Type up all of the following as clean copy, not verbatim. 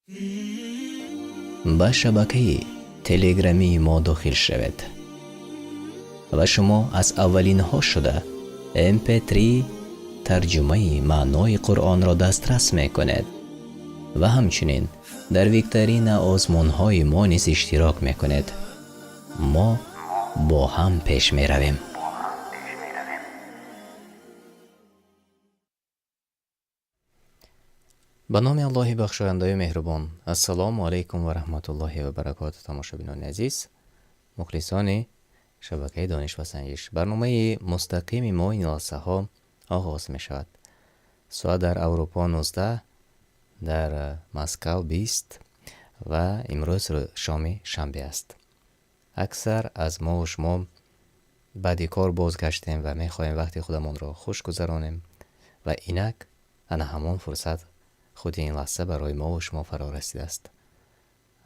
Ба шабакаи телеграмии мо дохил шавед ва шумо аз аввалинҳо шуда mp3 тарҷумаи маънои Қуръонро дастрас мекунед ва ҳамчунин дар викторина озмунҳои мо низ иштирок мекунед. Мо бо ҳам пеш меравем. Ба номи Аллоҳи бахшояндаю меҳрубон. Ассалому алайкум ва раҳматуллоҳи ва баракоту. Тамошобинони азиз, мухлисони шабакаи Дониш ва санҷиш. Барномаи мустақими мо ин лаҳзаҳо оғоз мешавад. Соат дар Аврупо 19, дар Москав 20 ва имрӯз шоми шанбе аст. Аксар аз мову шумо баъди кор бозгаштем ва мехоҳем вақти худамонро хуш гузаронем ва инак ана ҳамон фурсат худи ин лаҳза барои мову шумо фаро расидааст.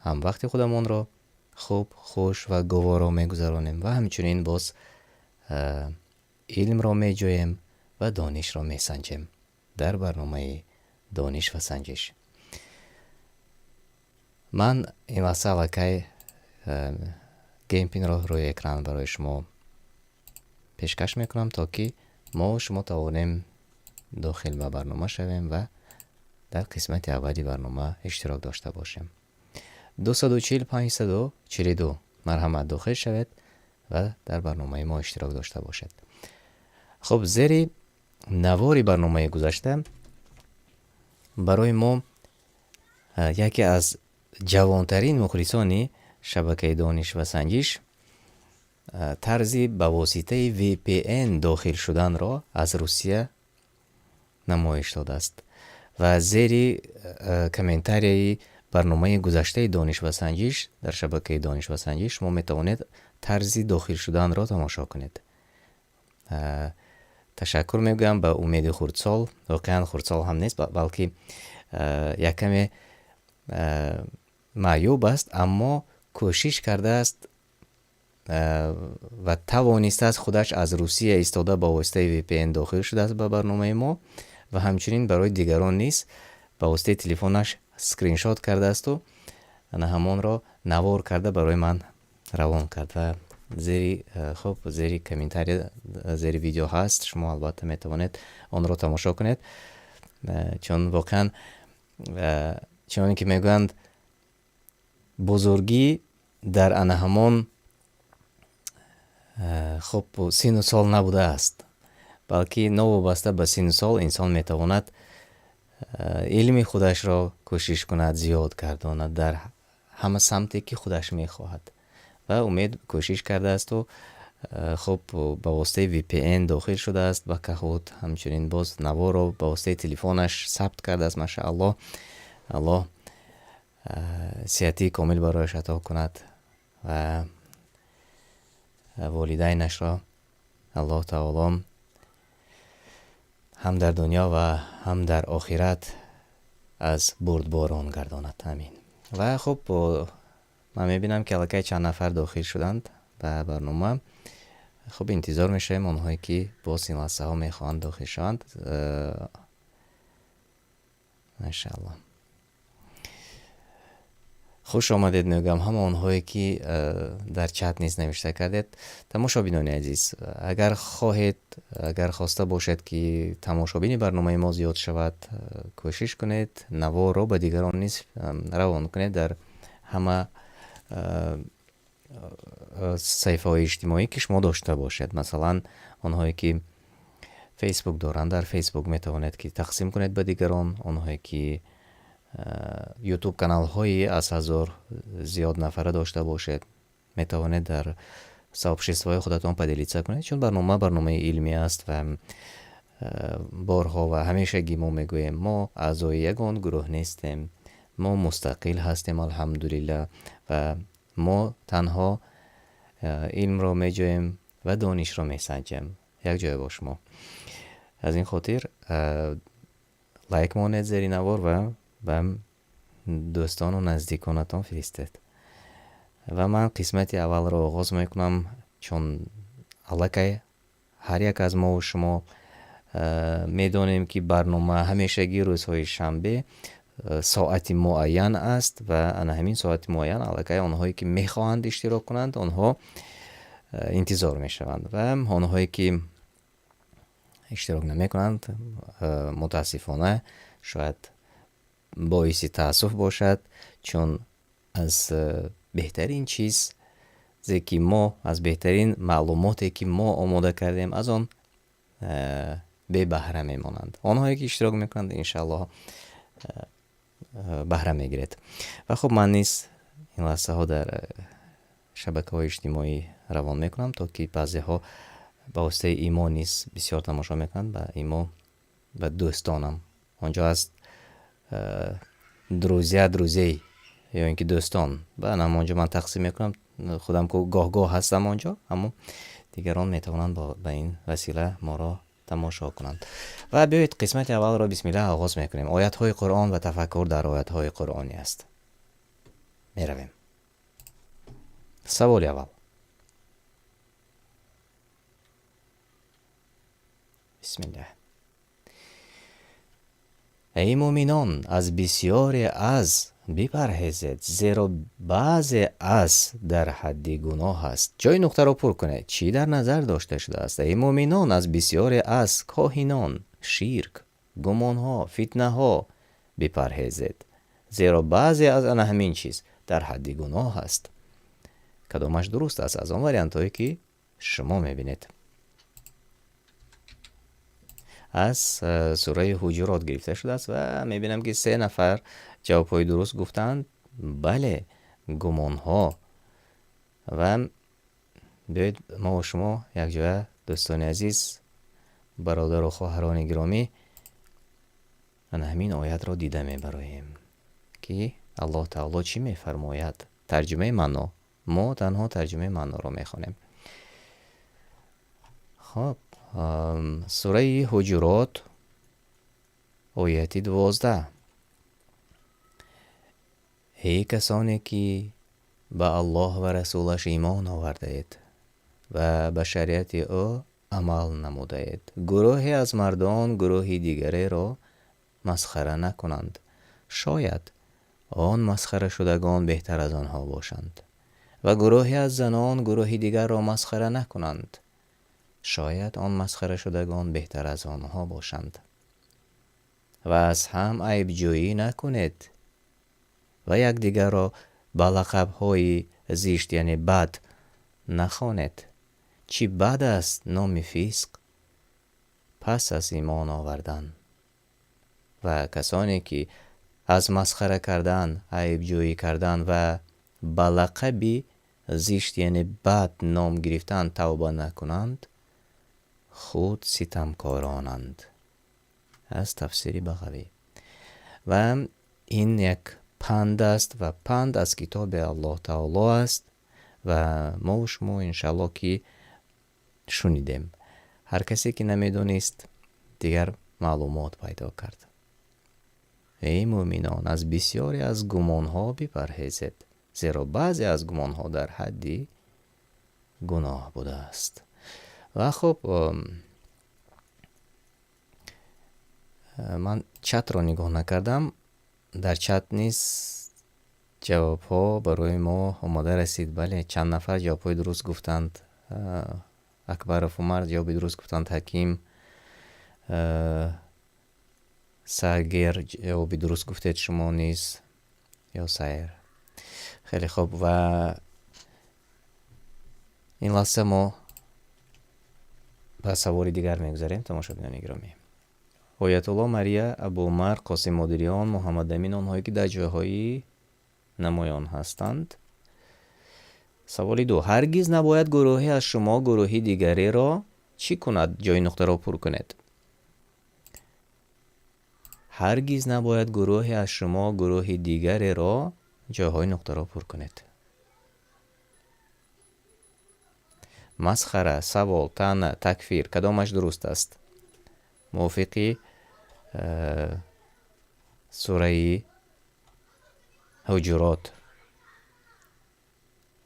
Ҳам вақти худамонро хуб, хуш ва гуворо мегузаронем ва ҳамчунин боз илмро меҷӯем ва донишро месанҷем дар барномаи Дониш ва санҷиш. Ман ин лаҳза аллакай game pin ро рӯи экран барои шумо пешкаш мекунам, то ки мо шумо тавонем дохил ба барнома шавем ва дар қисмати аввали барнома иштирок дошта бошем. 240 542. Марҳамат, дохил шавед ва дар барномаи мо иштирок дошта бошед. Хуб, зери навори барномаи гузашта барои мо яке аз ҷавонтарин мухлисони шабакаи Дониш ва санҷиш тарзи ба воситаи VPN дохил шуданро аз Русия намоиш додааст ва зери комментарияи барномаи гузаштаи Дониш ва санҷиш дар шабакаи Дониш ва санҷиш шумо метавонед тарзи дохил шуданро тамошо кунед. Ташаккур мегӯям ба Умеди хурдсол. Воқеан хурдсол ҳам нест, балки як каме маъюб аст, аммо кӯшиш кардааст ва тавонистааст, худаш аз Русия истода ба воситаи VPN дохил шудааст ба барномаи мо ва ҳамчунин барои дигарон низ ба воситаи телефонаш скриншот кардаасту ана ҳамонро навор карда барои ман равон кард ва зери, хуб, зери комментария, зери видео ҳаст, шумо албатта метавонед онро тамошо кунед, чун воқеан, чуноне ки мегӯянд, бузургӣ дар ана ҳамон, хуб, сину сол набудааст, балки новобаста ба сину сол инсон метавонад илми худашро кӯшиш кунад зиёд гардонад дар ҳама самте ки худаш мехоҳад. Ва Умед кӯшиш кардаасту, хуб, ба воситаи VPN дохил шудааст ба Kahoot, ҳамчунин боз наворо ба воситаи телефонаш сабт кардааст. Машааллоҳ, Аллоҳ сиҳатии комил барояш ато кунад ва волидайнашро Аллоҳ таоло ҳам дар дунё ва ҳам дар охират аз бурдборон гардонад. Амин. Ва хуб, ман мебинам, ки аллакай чанд нафар дохил шуданд ба барнома. Хуб, интизор мешавем онҳое ки боз ин лаҳзаҳо мехоҳанд дохил шаванд. Машааллоҳ, хуш омадед мегӯям ҳама онҳое ки дар чат низ навишта кардед. Тамошобинони азиз, агар хоҳед, агар хоста бошед, ки тамошобини барномаи мо зиёд шавад, кӯшиш кунед наворро ба дигарон низ равон кунед дар ҳама саҳифаҳои иҷтимоӣ, ки шумо дошта бошед. Масалан, онҳое ки Фейсбук доранд, дар Фейсбук метавонед ки тақсим кунед ба дигарон. Онҳое ки Ютуб каналҳои аз 1000 зиёд нафара дошта бошед, метавонед дар сообщество ҳои худатон поделиться кунед, чун барнома барномаи илмӣ аст ва борҳо ва ҳамешагӣ мо мегӯем: мо аъзои ягон гурӯҳ нестем, мо мустақил ҳастем, алҳамдулиллаҳ, ва мо танҳо илмро меҷӯем ва донишро месанҷем якҷоя бо шумо. Аз ин хотир лайк монед зери навор ва ба дӯстону наздиконатон фиристед. Ва ман қисмати аввалро оғоз мекунам, чун аллакай ҳар як аз мову шумо медонем, ки барнома ҳамешагӣ рӯзҳои шанбе. Соати муайян аст ва ана ҳамин соати муайян аллакай онҳое ки мехоҳанд иштирок кунанд, онҳо интизор мешаванд ва онҳое ки иштирок намекунанд, мутаассифона, шояд боиси таассуф бошад, чун аз беҳтарин чизе ки мо, аз беҳтарин маълумоте ки мо омода кардем, аз он бебаҳра мемонанд. Онҳое ки иштирок мекунанд, иншааллоҳ, баҳра мегиред. Ва хуб, ман низ ин лаҳзаҳо дар шабакаҳои иҷтимоӣ равон мекунам, то ки баъзеҳо ба воситаи имо низ бисёр тамошо мекунанд, ба имо, ба дӯстонам онҷо аст, друзья друзей ё ин ки дӯстон, ба ана онҷо ман тақсим мекунам. Худам гоҳ-гоҳ ҳастам онҷо, аммо дигарон метавонанд ба ин васила моро тамошо кунанд. Ва биёед, қисмати аввалро бисмиллаҳ оғоз мекунем. Оятҳои Қуръон ва тафаккур дар оятҳои қуръонӣ аст. Меравем. Саволи аввал. Бисмиллаҳ. Эй муъминон, аз бисёре аз бипарҳезед, зеро баъзе аз дар ҳадди гуноҳ аст. Ҷои нуқтаро пур кунед. Чӣ дар назар дошта шудааст? Эй муъминон, аз бисёре аз коҳинон, ширк, гумонҳо, фитнаҳо бипарҳезед, зеро баъзе аз ана ҳамин чиз дар ҳадди гуноҳ аст. Кадомаш дуруст аст аз он вариантҳое ки шумо мебинед? Аз сураи Ҳуҷурот гирифта шудааст ва мебинам, ки се нафар ҷавобҳои дуруст гуфтанд. Бале, гумонҳо. Ва биёед, мо шумо якҷоя, дӯстони азиз, бародару хоҳарони гиромӣ, ана ҳамин оятро дида мебароем, ки Аллоҳ таоло чӣ мефармояд. Тарҷумаи маъно, мо танҳо тарҷумаи маъноро мехонем. Хоб, сураи Ҳуҷурот, ояти 12. Эй касоне ки ба Аллоҳ ва расулаш имон овардаед ва ба шариати ӯ амал намудаед, гурӯҳе аз мардон гурӯҳи дигареро масхара накунанд, шояд он масхарашудагон беҳтар аз онҳо бошанд, ва гурӯҳе аз занон гурӯҳи дигарро масхара накунанд, шояд он масхарашудагон беҳтар аз онҳо бошанд. Ва аз ҳам айбҷӯӣ накунед ва якдигарро ба лақабҳои зишт, яъне бад, нахонед. Чӣ бад аст номи фисқ пас аз имон овардан. Ва касоне ки аз масхара кардан, айбҷӯӣ кардан ва ба лақаби зишт, яъне бад, ном гирифтан тавба накунанд, худ ситамкоронанд. Аз тафсири Бағавӣ. Ва ин як панд аст ва панд аз китоби Аллоҳ таоло аст ва мо шумо иншааллоҳ ки шунидем. Ҳар касе ки намедонист, дигар маълумот пайдо кард. Эй муъминон, аз бисёре аз гумонҳо бипарҳезед, зеро баъзе аз гумонҳо дар ҳадди гуноҳ будааст. Ва хуб, ман чатро нигоҳ накардам. Дар чат низ ҷавобҳо барои мо омода расид. Бале, чанд нафар ҷавобҳои дуруст гуфтанд. Акбаров Умар ҷавоби дуруст гуфтанд, Ҳаким, Сагер ҷавоби дуруст гуфтед шумо низ, ё Сайр. Хеле хуб, ва ин лаҳза мо ба саволи дигар мегузарем, тамошобинони гиромӣ. Оятулло Мария, Абуумар, Қосим Модириён, Муҳаммадамин, онҳое ки дар ҷойҳои намоён ҳастанд. Саволи ду. Ҳаргиз набояд гурӯҳе аз шумо гурӯҳи дигареро чӣ кунад? Ҷои нуқтаро пур кунед. Ҳаргиз набояд гурӯҳе аз шумо гурӯҳи дигареро, ҷойҳои нуқтаро пур кунед. Масхара, савол, таъна, такфир, кадомаш дуруст аст? Мувофиқи сураи Ҳуҷурот,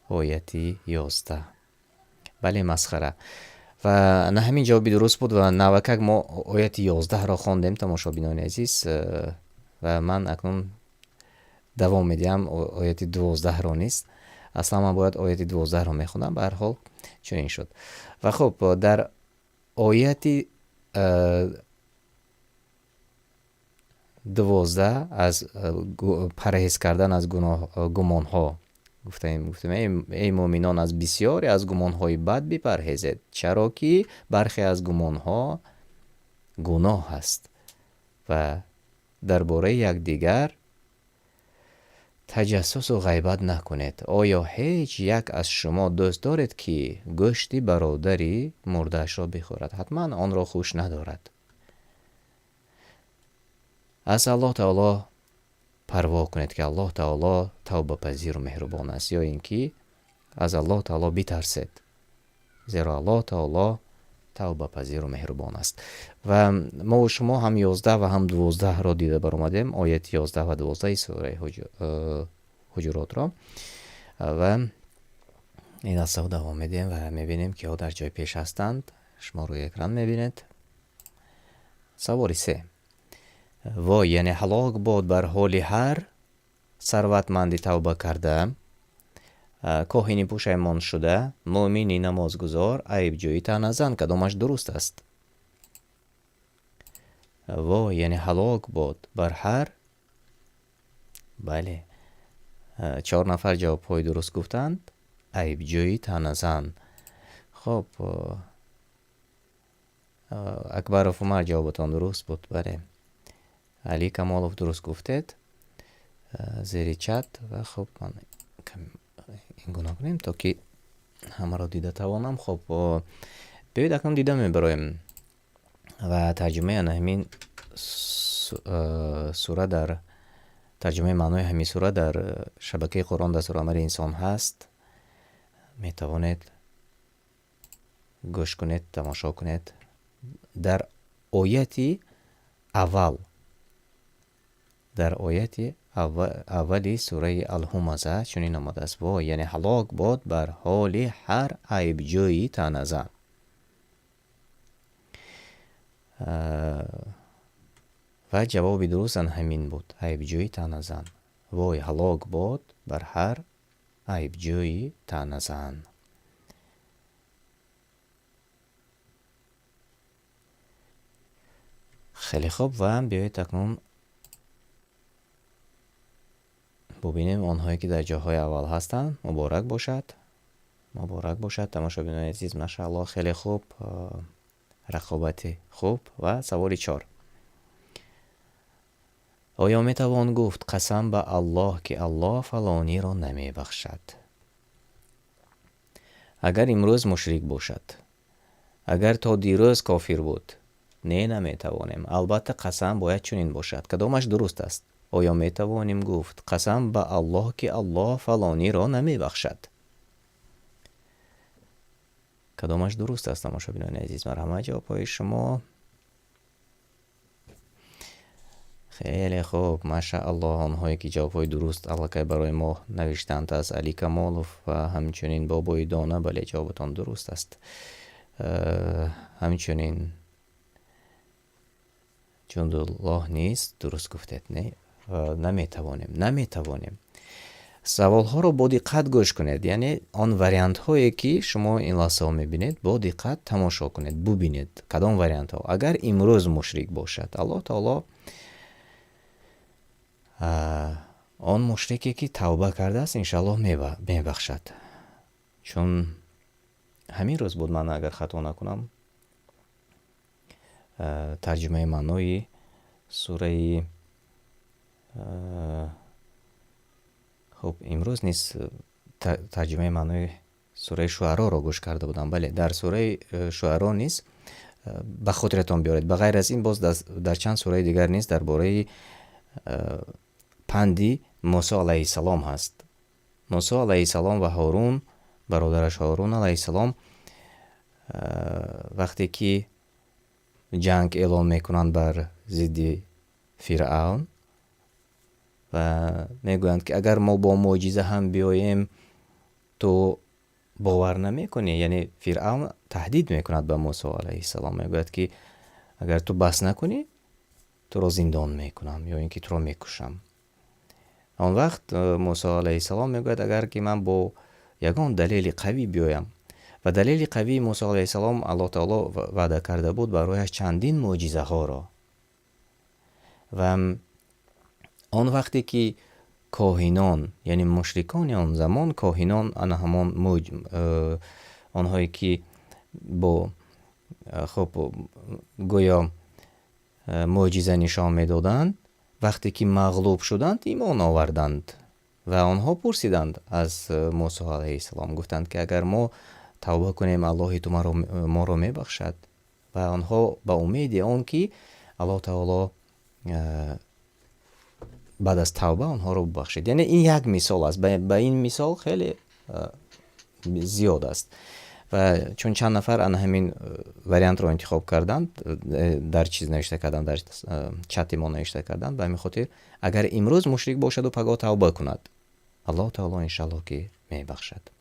ояти 11. Бале, масхара. Ва на ҳамин ҷавоби дуруст буд ва навакак мо ояти 11-ро хондем, тамошобинони азиз, Ва ман акнун давом медиҳам ояти 12-ро низ. Аслан ман бояд ояти 12-ро мехондам, ба ҳар ҳол чунин шуд. Ва хуб, дар ояти 12 аз парҳез кардан аз гуноҳ, гумонҳо гуфтаем, гуфтем: эй мӯъминон, аз бисёре аз гумонҳои бад бипарҳезед, чаро ки бархе аз гумонҳо гуноҳ аст ва дар бораи якдигар таҷассусу ғайбат накунед. Оё ҳеҷ як аз шумо дӯст доред, ки гӯшти бародари мурдаашро бихӯрад? Ҳатман онро хуш надорад. Аз Аллоҳ Таоло парво кунед, ки Аллоҳ Таоло тавбапазиру меҳрубон аст, ё ин ки аз Аллоҳ Таоло битарсед, зеро Аллоҳ Таоло тавбапазиру меҳрубон аст. Ва мову шумо ҳам 11 ва ҳам 12-ро дида баромадем, ояти 11 ва 12 сураи Ҳуҷуротро. Ва ин лаҳзаҳо давом медиҳем ва мебинем, киҳо дар ҷои пеш ҳастанд. Шумо рӯи экран мебинед. Саволи 3. Вой, яъне ҳалок бод бар ҳоли ҳар сарватманди тавба карда, коҳини пушаймоншуда, мӯъмини намозгузор, айбҷӯи таъназан. Кадомаш дуруст аст? Вой, яъне ҳалок бод бар ҳар, бале, чор нафар ҷавобҳои дуруст гуфтанд. Айбҷӯи таъназан. Хоб, Акбаров Умар, ҷавобатон дуруст буд, бале. Али Камолов, дуруст гуфтед зери чат. Ва хуб, ман ин гуна кунем, то ки ҳамаро дида тавонам. Хуб, биёед, акнун дида мебароем ва тарҷумаи ана ҳамин сура, дар тарҷумаи маънои ҳамин сура дар шабакаи Қуръон дастурамали инсон ҳаст. Метавонед гӯш кунед, тамошо кунед. Дар ояти аввал, дар ояти аввали сураи Алҳумаза чунин омадааст: вой, яъне ҳалок бод бар ҳоли ҳар айбҷӯи таъназан. Ва ҷавоби дуруст ан ҳамин буд: айбҷӯи таъназан. Вой, ҳалок бод бар ҳар айбҷӯи таъназан. Хеле хуб, ва биёед, акнун бубинем онҳое, ки дар ҷойҳои аввал ҳастанд. Муборак бошад, муборак бошад, тамошобинони азиз. Машааллоҳ, хеле хуб, рақобати хуб. Ва саволи 4: оё метавон гуфт қасам ба Аллоҳ, ки Аллоҳ фалониро намебахшад, агар имрӯз мушрик бошад, агар то дирӯз кофир буд? Не, наметавонем. Албатта, қасам бояд чунин бошад. Кадомаш дуруст аст? Оё метавонем гуфт қасам ба Аллоҳ, ки Аллоҳ фалониро намебахшад? Кадомаш дуруст аст, тамошобинони азиз? Марҳамат, ҷавобҳои шумо. Хеле хуб, машааллоҳ, онҳое ки ҷавобҳои дуруст аллакай барои мо навиштанд, аз Али Камолов ва ҳамчунин Бобои Дона, бале, ҷавобатон дуруст аст. Ҳамчунин Ҷундуллоҳ низ дуруст гуфтед. Не, наметавонем, наметавонем. Саволҳоро бо диққат гӯш кунед, яъне он вариантҳое, ки шумо ин лаҳзаҳо мебинед, бо диққат тамошо кунед, бубинед кадом вариантҳо. Агар имрӯз мушрик бошад, Аллоҳ Таоло он мушрике, ки тавба кардааст, иншааллоҳ мебахшад. Чун ҳамин рӯз буд, ман агар хато накунам, тарҷумаи маънои сураи, хуб, имрӯз низ тарҷумаи маънои сураи Шуароро гӯш карда будам. Бале, дар сураи Шуаро низ, ба хотиратон биёред. Ба ғайр аз ин, боз дар чанд сураи дигар низ дар бораи панди Мусо алайҳиссалом ҳаст. Мусо алайҳиссалом ва Ҳорун, бародараш Ҳорун алайҳиссалом, вақте ки ҷанг эълон мекунанд бар зидди Фиръавн ва мегӯянд, ки агар мо бо мӯъҷиза ҳам биёем, ту бовар намекунӣ. Яъне Фиръавн таҳдид мекунад ба Мусо алайҳиссалом, мегӯяд, ки агар ту бас накунӣ, туро Туро зиндон мекунам ё ин ки туро мекушам. Он вақт Мусо алайҳиссалом мегӯяд, агар ки ман бо ягон далели қавӣ биёям, ва далели қавии Мусо алайҳиссалом Аллоҳ таоло ваъда карда буд барояш чандин мӯъҷизаҳоро. Ва он вақте ки коҳинон, яъне мушрикони он замон, коҳинон ана ҳамон онҳое ки бо хуб гӯё мӯъҷиза нишон медоданд, вақте ки мағлуб шуданд, имон оварданд ва онҳо пурсиданд аз Мусо алайҳиссалом, гуфтанд ки агар мо тавба кунем, Аллоҳи ту моро мебахшад. Ва онҳо ба умеди он ки Аллоҳ таоло баъд аз тавба онҳоро бубахшид. Яъне ин як мисол аст, ба ин мисол хеле зиёд аст. Ва чун чанд нафар ана ҳамин вариантро интихоб карданд, дар чиз навишта карданд, дар чати мо навишта карданд, ба ҳамин хотир агар имрӯз мушрик бошаду пагоҳ тавба кунад, Аллоҳ таоло иншаллоҳ ки мебахшад.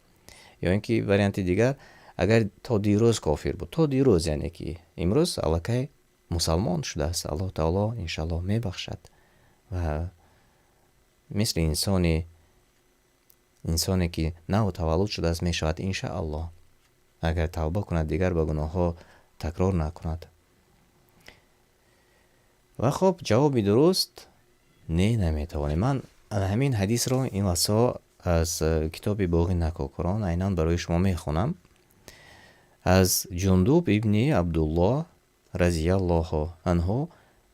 Ё ин ки варианти дигар, агар то дирӯз кофир буд, то дирӯз, яъне ки имрӯз аллакай мусалмон шудааст, Аллоҳ таоло иншаллоҳ мебахшад ва мисли инсоне ки нав таваллуд шудааст мешавад иншааллоҳ, агар тавба кунад, дигар ба гуноҳҳо такрор накунад. Ва хуб, ҷавоби дуруст не, наметавонем. Ман ҳамин ҳадисро ин лаҳзаҳо аз китоби Боғи накокорон айнан барои шумо мехонам. Аз Ҷундуб ибни Абдуллоҳ разияллоҳу анҳу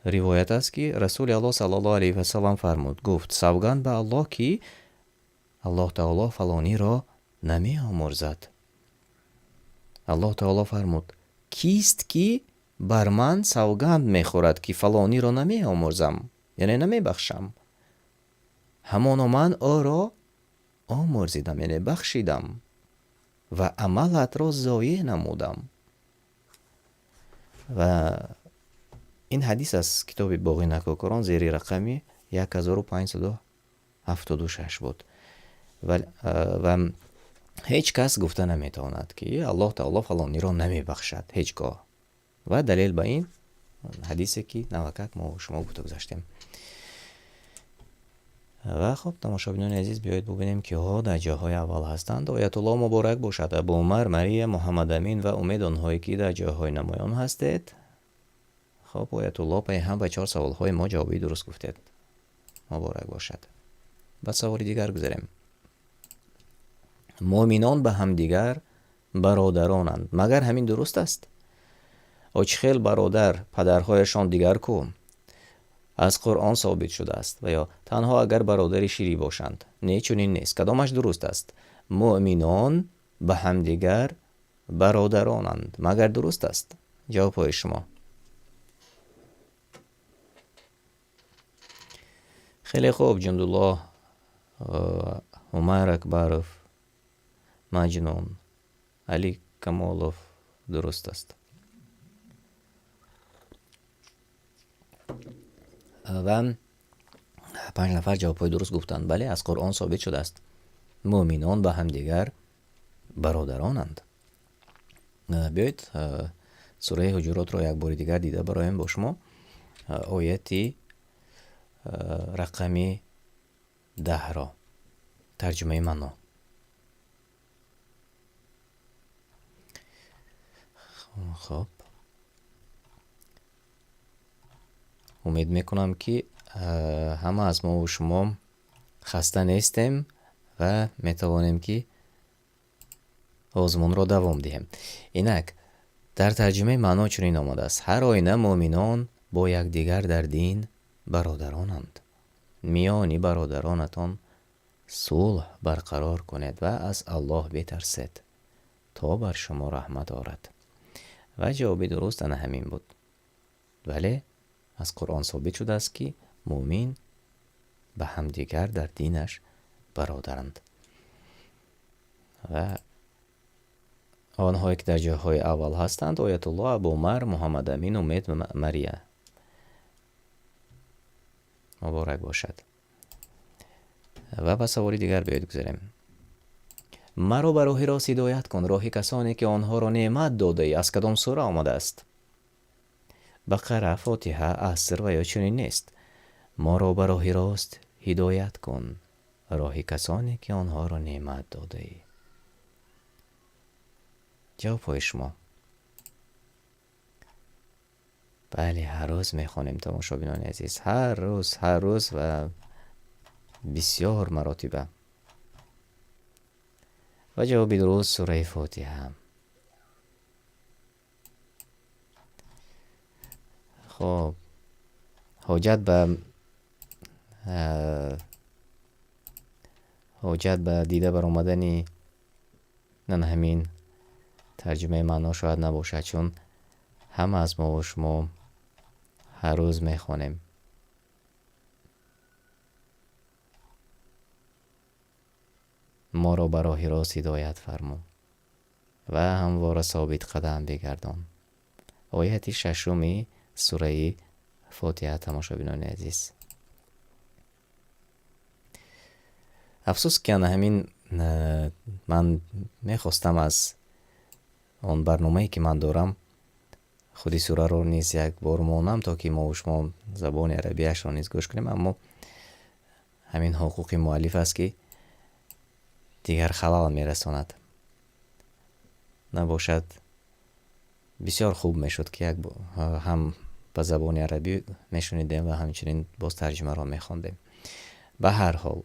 ривоят аст, ки Расули Аллоҳ саллаллоҳу алайҳи васаллам фармуд, гуфт: савганд ба Аллоҳ, ки Аллоҳ таоло фалониро намеомӯрзад. Аллоҳ таоло фармуд: кист ки бар ман савганд мехӯрад, ки фалониро намеомӯрзам, яъне намебахшам? Ҳамоно ман ӯро омӯрзидам, яъне бахшидам, ва амалатро зоеъ намудам. Ва ин ҳадис аз китоби Боғи накокорон зери рақами 1576 буд. Ва ҳеҷ кас гуфта наметавонад, ки Аллоҳ таоло фалониро намебахшад ҳеҷ гоҳ. Ва далел ба ин ҳадисе, ки навакак мо шумо гуфта гузаштем. Ва хуб, тамошобинони азиз, биёед бубинем, киҳо дар ҷойҳои аввал ҳастанд. Оятулло муборак бошад, Абу Умар, Мария, Муҳаммадамин ва Умед, онҳое ки дар ҷойҳои намоён ҳастед. Хуб, Оятулло, пайҳам ба 4 саволҳои мо ҷавоби дуруст гуфтед. Муборак бошад. Ба саволи дигар гузарем. Муъминон ба ҳамдигар бародаронанд. Магар ҳамин дуруст аст? Очхел бародар, падарҳояшон дигар ку? Аз Қуръон собит шудааст. Ва ё танҳо агар бародари ширӣ бошанд. Не, чунин нест. Кадомаш дуруст аст? Муъминон ба ҳамдигар бародаронанд. Магар дуруст аст? Ҷавобҳои шумо. Хеле хуб, Ҷундуллоҳ, Умар Акбаров, Маҷнун, Али Камолов дуруст аст. Ва 5 нафар ҷавобҳои дуруст гуфтанд. Бале, аз Қуръон собит шудааст. Муъминон ба ҳамдигар бародаронанд. Биёед сураи Ҳуҷуротро як бори дигар дида бароем бо шумо. Ояти рақами 10-ро. Тарҷумаи маъно. Хуб. Умед мекунам, ки ҳама аз мо ва шумо хаста нестем ва метавонем, ки озмунро давом диҳем. Инак, дар тарҷумаи маъно чунин омадааст: ҳар оина муъминон бо якдигар дар дин бародаронанд. Миёни бародаронатон сулҳ барқарор кунед ва аз Аллоҳ битарсед, то бар шумо раҳмат орад. Ва ҷавоби дуруст ана ҳамин буд. Бале, аз Қуръон собит шудааст, ки муъмин ба ҳамдигар дар динаш бародаранд. Ва онҳое ки дар ҷойҳои аввал ҳастанд: Оятуллоҳ, Абу Умар, Муҳаммадамин, Умед, Мария. Муборак бошад. Ва ба саволи дигар биёед гузарем. Маро ба роҳи рост ҳидоят кун, роҳи касоне ки онҳоро неъмат додаӣ. Аз кадом сура омадааст? Бақара, Фотиҳа, Аср ва ё чунин нест. Моро ба роҳи рост ҳидоят кун, роҳи касоне, ки онҳоро неъмат додаӣ. Ҷавобҳои шумо. Бале, ҳар рӯз мехонем, тамошобинони азиз. Ҳар рӯз, ҳар рӯз ва бисёр маротиба. Ва ҷавоби дуруст сураи Фотиҳа. Хоб, ҳоҷат ба дида баромадани на ҳамин тарҷумаи маъно шояд набошад, чун ҳама аз мо ва шумо ҳар рӯз мехонем. Моро ба роҳи рост ҳидоят фармо ва ҳамвора собит қадам бигардон. Ояти шашуми сураи Фотиҳа, тамошобинони азиз. Афсӯс ки ана ҳамин ман мехостам аз он барномае ки ман дорам худи сураро низ як бор монам, то ки мо ва шумо забони арабияшро низ гӯш кунем, аммо ҳамин ҳуқуқи муаллиф аст ки дигар халал мерасонад. Набошад, бисёр хуб мешуд ки як ҳам ба забони арабӣ мешунидем ва ҳамчунин боз тарҷумаро мехондем. Ба ҳар ҳол,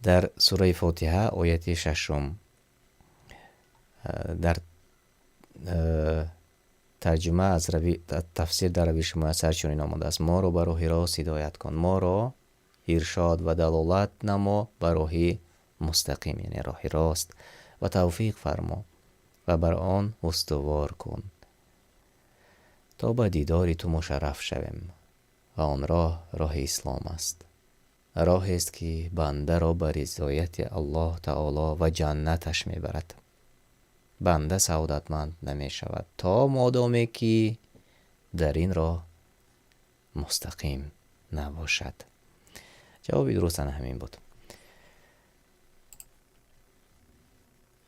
дар сураи Фотиҳа ояти шашум дар тарҷума аз тафсир дар равиши муяссар чунин омадааст: моро ба роҳи рост ҳидоят кун, моро иршод ва далолат намо ба роҳи мустақим, яъне роҳи рост, ва тавфиқ фармо ва бар он устувор кун, то ба дидори ту мушарраф шавем. Ва он роҳ роҳи ислом аст, роҳест ки бандаро ба ризояти Аллоҳ таоло ва ҷаннаташ мебарад. Банда саодатманд намешавад то модоме ки дар ин роҳ мустақим набошад. Ҷавоби дуруст ана ҳамин буд.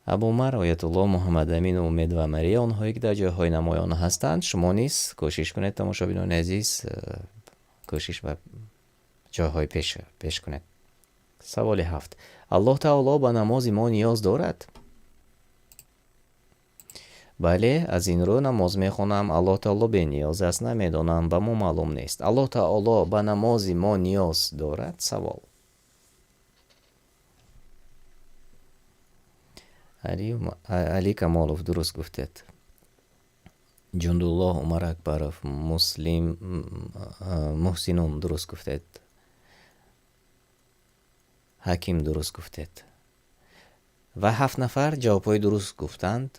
Абу Умар, Оятулло, Муҳаммадамин, Умед ва Мария, онҳое ки дар ҷойҳои намоён ҳастанд, шумо низ кӯшиш кунед, тамошобинони азиз, кӯшиш ба ҷойҳои пеш кунед. Саволи ҳафт. Аллоҳ таоло ба намози мо ниёз дорад? Бале, аз ин рӯ намоз мехонам. Аллоҳ таоло бениёз аст, намедонам, ба мо маълум нест. Аллоҳ таоло ба намози мо ниёз дорад? Савол. Али Камолов, дуруст гуфтед. Ҷундуллоҳ Умар Акбаров, Муслим Муҳсинун, дуруст гуфтед. Ҳаким, дуруст гуфтед. Ва 7 нафар ҷавобҳои дуруст гуфтанд.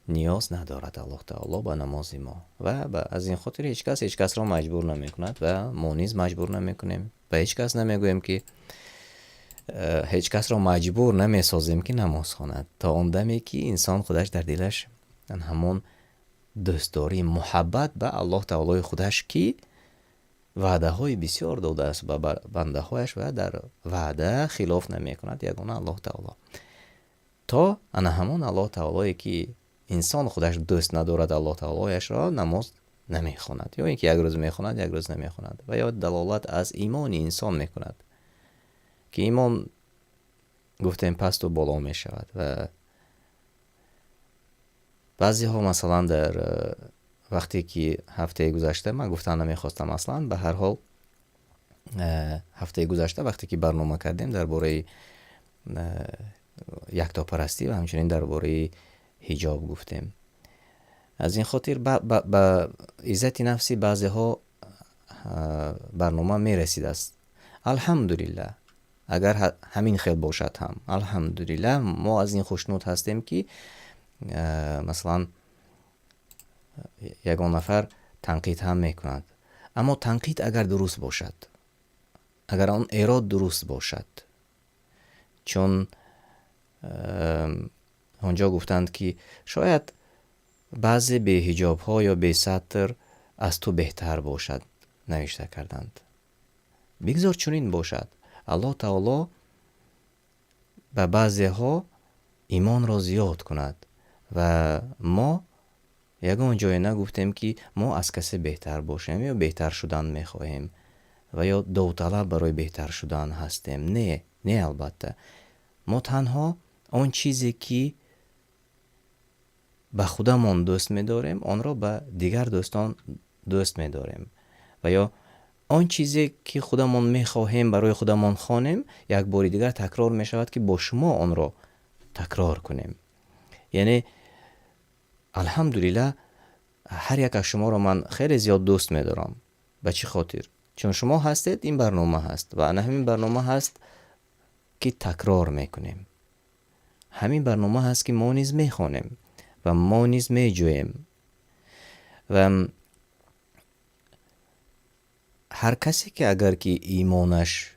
Ниёз надорад Аллоҳ таоло ба намози мо ва аз ин хотир ҳеҷ кас ҳеҷ касро маҷбур намекунад ва мо низ маҷбур намекунем. Ба ҳеҷ кас намегӯем ки ҳеҷ касро маҷбур намесозем ки намоз хонад, то он даме ки инсон худаш дар дилаш ҳамон дӯстдорӣ, муҳаббат ба Аллоҳ таолои худаш, ки ваъдаҳои бисёр додааст ба бандаҳояш ва дар ваъда хилоф намекунад ягона Аллоҳ таоло. То ана ҳамон Аллоҳ таолое ки инсон худаш дӯст надорад Аллоҳ таолояшро, намоз намехонад, ё ин ки як рӯз мехонад, як рӯз намехонад, ва ё далолат аз имони инсон мекунад, ки имон гуфтем пасту боло мешавад. Ва баъзеҳо масалан дар вақте ки ҳафтаи гузашта ман гуфтан намехостам аслан, ба ҳар ҳол ҳафтаи гузашта вақте ки барнома кардем дар бораи яктопарастӣ ва ҳамчунин дар бораи ҳиҷоб гуфтем. Аз ин хотир ба иззати нафси баъзеҳо барнома мерасидааст. Алҳамдулиллаҳ, агар ҳамин хел бошад ҳам, алҳамдулиллаҳ, мо аз ин хушнуд ҳастем ки масалан ягон нафар танқид ҳам мекунад. Аммо танқид агар дуруст бошад, агар он эрод дуруст бошад, чун онҷо гуфтанд ки шояд баъзе беҳиҷобҳо ё бесатр аз ту беҳтар бошад, навишта карданд. Бигзор чунин бошад. Аллоҳ таоло ба баъзеҳо имонро зиёд кунад ва мо Ягон ҷое нагуфтем, ки мо аз касе беҳтар бошем ё беҳтар шудан мехоҳем ва ё довталаб барои беҳтар шудан ҳастем. Не, не, албатта. Мо танҳо он чизе, ки ба худамон дӯст медорем, онро ба дигар дӯстон дӯст медорем. Ва ё он чизе, ки худамон мехоҳем барои худамон хонем, як бори дигар такрор мешавад, ки бо шумо онро такрор кунем. Яъне, алҳамдулиллаҳ, ҳар як аз шуморо ман хеле зиёд дӯст медорам. Ба чӣ хотир? Чун шумо ҳастед, ин барнома ҳаст ва ана ҳамин барнома ҳаст, ки такрор мекунем. Ҳамин барнома ҳаст, ки мо низ мехонем ва мо низ меҷӯем. Ва ҳар касе ки агар ки имонаш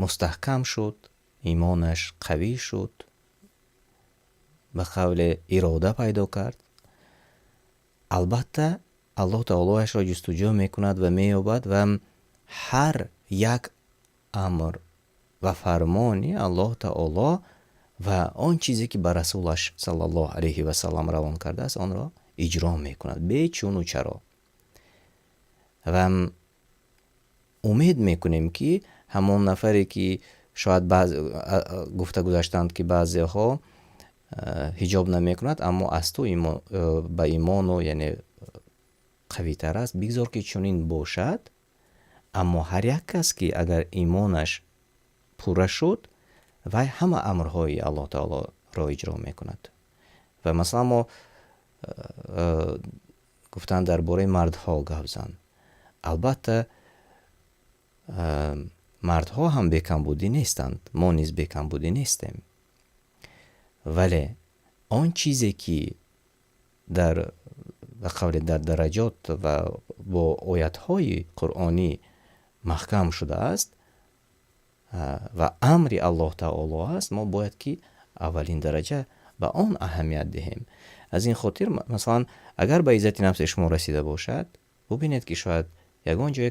мустаҳкам шуд, имонаш қавӣ шуд, ба қавле ирода пайдо кард, албатта Аллоҳ таолоашро ҷустуҷӯ мекунад ва меёбад ва ҳар як амр ва фармони Аллоҳ таоло ва он чизе, ки ба расулаш саллаллоҳу алайҳи васаллам равон кардааст, онро иҷро мекунад бечуну чаро. Ва умед мекунем, ки ҳамон нафаре, ки шояд гуфта гузаштанд, ки баъзеҳо ҳиҷоб намекунад, аммо аз ту ба имону яъне қавитар аст, бигзор ки чунин бошад, аммо ҳар як кас, ки агар имонаш пурра шуд, вай ҳама амрҳои Аллоҳ таолоро иҷро мекунад. Ва масалан мо гуфтанд дар бораи мардҳо гап зан. Албатта, мардҳо ҳам бекамбудӣ нестанд, мо низ бекамбудӣ нестем. Вале он чизе, ки дар ба қавле дар дараҷот ва бо оятҳои қуръонӣ маҳкам шудааст ва амри Аллоҳ таоло аст, мо бояд ки аввалин дараҷа ба он аҳамият диҳем. Аз ин хотир, масалан, агар ба иззати нафси шумо расида бошад, бубинед, ки шояд ягон ҷое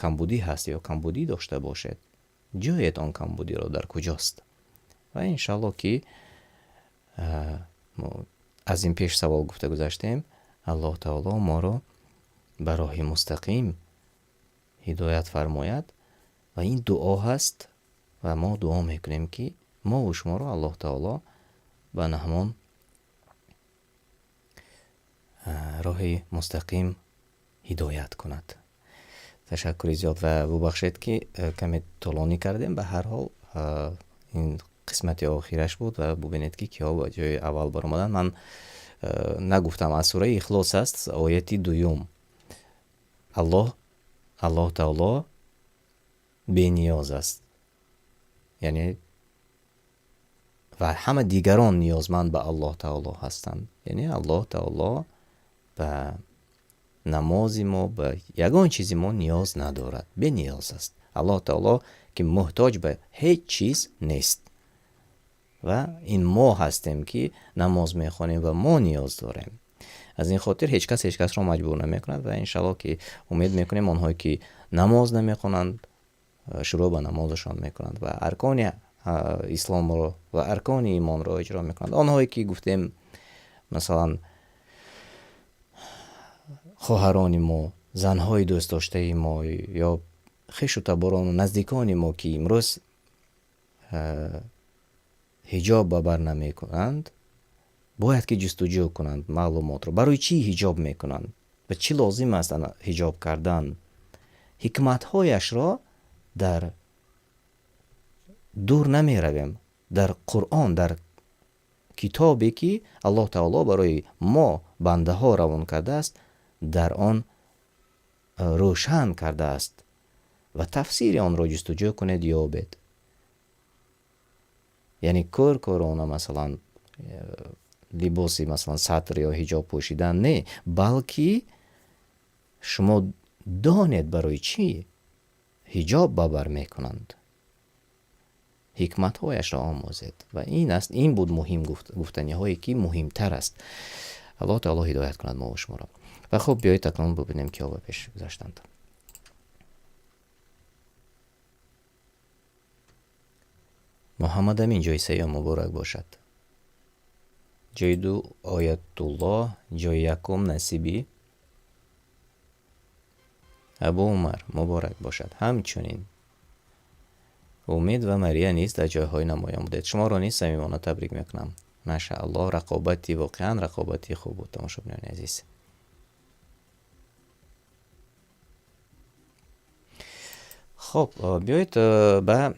камбудӣ ҳаст ё камбудӣ дошта бошед. Ҷӯед он камбудиро дар куҷост. Ва иншаллоҳ, ки аз ин пеш савол гуфта гузаштем, Аллоҳ таоло моро ба роҳи мустақим ҳидоят фармояд ва ин дуо ҳаст ва мо дуо мекунем, ки мову шуморо Аллоҳ таоло ба ҳамон роҳи мустақим ҳидоят кунад. Ташаккури зиёд ва бубахшед, ки каме тӯлонӣ кардем. Ба ҳар ҳол, ин қисмати охираш буд ва бубинед, ки киҳо ба ҷои аввал баромаданд. Ман нагуфтам, аз сураи Ихлос аст, ояти дуюм. Аллоҳ таоло бениёз аст, яъне ва ҳама дигарон ниёзманд ба Аллоҳ таоло ҳастанд. Яъне Аллоҳ таоло ба намози мо, ба ягон чизи мо ниёз надорад, бениёз аст. Аллоҳ таоло, ки муҳтоҷ ба ҳеҷ чиз нест. Ва ин мо ҳастем, ки намоз мехонем ва мо ниёз дорем. Аз ин хотир ҳеҷ кас ҳеҷ касро маҷбур намекунад ва иншаллоҳ, ки умед мекунем, онҳое, ки намоз намехонанд, шурӯъ ба намозашон мекунанд ва аркони исломро ва аркони имонро иҷро мекунанд. Онҳое, ки гуфтем, масалан, хоҳарони мо, занҳои дӯстдоштаи мо ё хешу таборону наздикони мо, ки имрӯз ҳиҷоб ба бар намекунанд, бояд ки ҷустуҷӯ кунанд маълумотро, барои чӣ ҳиҷоб мекунанд ва чӣ лозим аст ҳиҷоб кардан. Ҳикматҳояшро дар дур намеравем, дар Қуръон, дар китобе, ки Аллоҳ таоло барои мо бандаҳо равон кардааст, дар он рӯшан кардааст ва тафсири онро ҷустуҷӯ кунед, ёбед. Яъне кӯр кӯрона, масалан, либоси, масалан, сатр ё ҳиҷоб пӯшидан не, балки шумо донед, барои чӣ ҳиҷоб ба бар мекунанд, ҳикматҳояшро омӯзед. Ва ин аст, ин буд муҳим, гуфтаниҳое, ки муҳимтар аст. Аллоҳ таоло ҳидоят кунад мову шуморо. Ва хуб, биёед акнун бубинем, киҳо ба пеш гузаштанд. Муҳаммад Амин, ҷои сеюм муборак бошад. Ҷойи ду Оятуллоҳ, ҷойи якум насиби Абу Умар. Муборак бошад. Ҳамчунин Умед ва Мария низ дар ҷойҳои намоён будед. Шуморо низ самимона табрик мекунам. Машааллоҳ, рақобати воқеан рақобати хуб буд, тамошобинони азиз. Хоб, биёед ба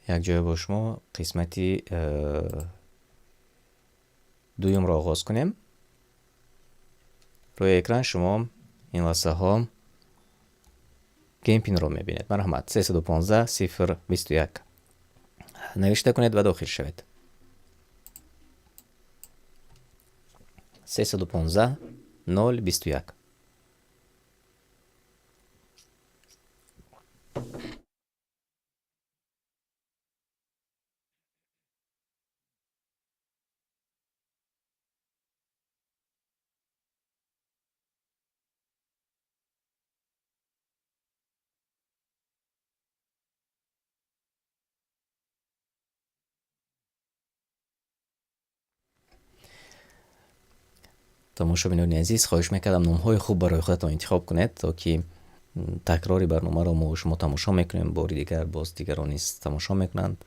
якҷоя бо шумо қисмати дуюмро оғоз кунем. Рӯи экран шумо ин лаҳзаҳо геймпинро мебинед. Марҳамат, 315 021 навишта кунед ва дохил шавед. 315 021. Тамошобинони азиз, хоҳиш мекардам номҳои хуб барои худатон интихоб кунед, то ки такрори барномаро мо шумо тамошо мекунем, бори дигар боз дигарон низ тамошо мекунанд.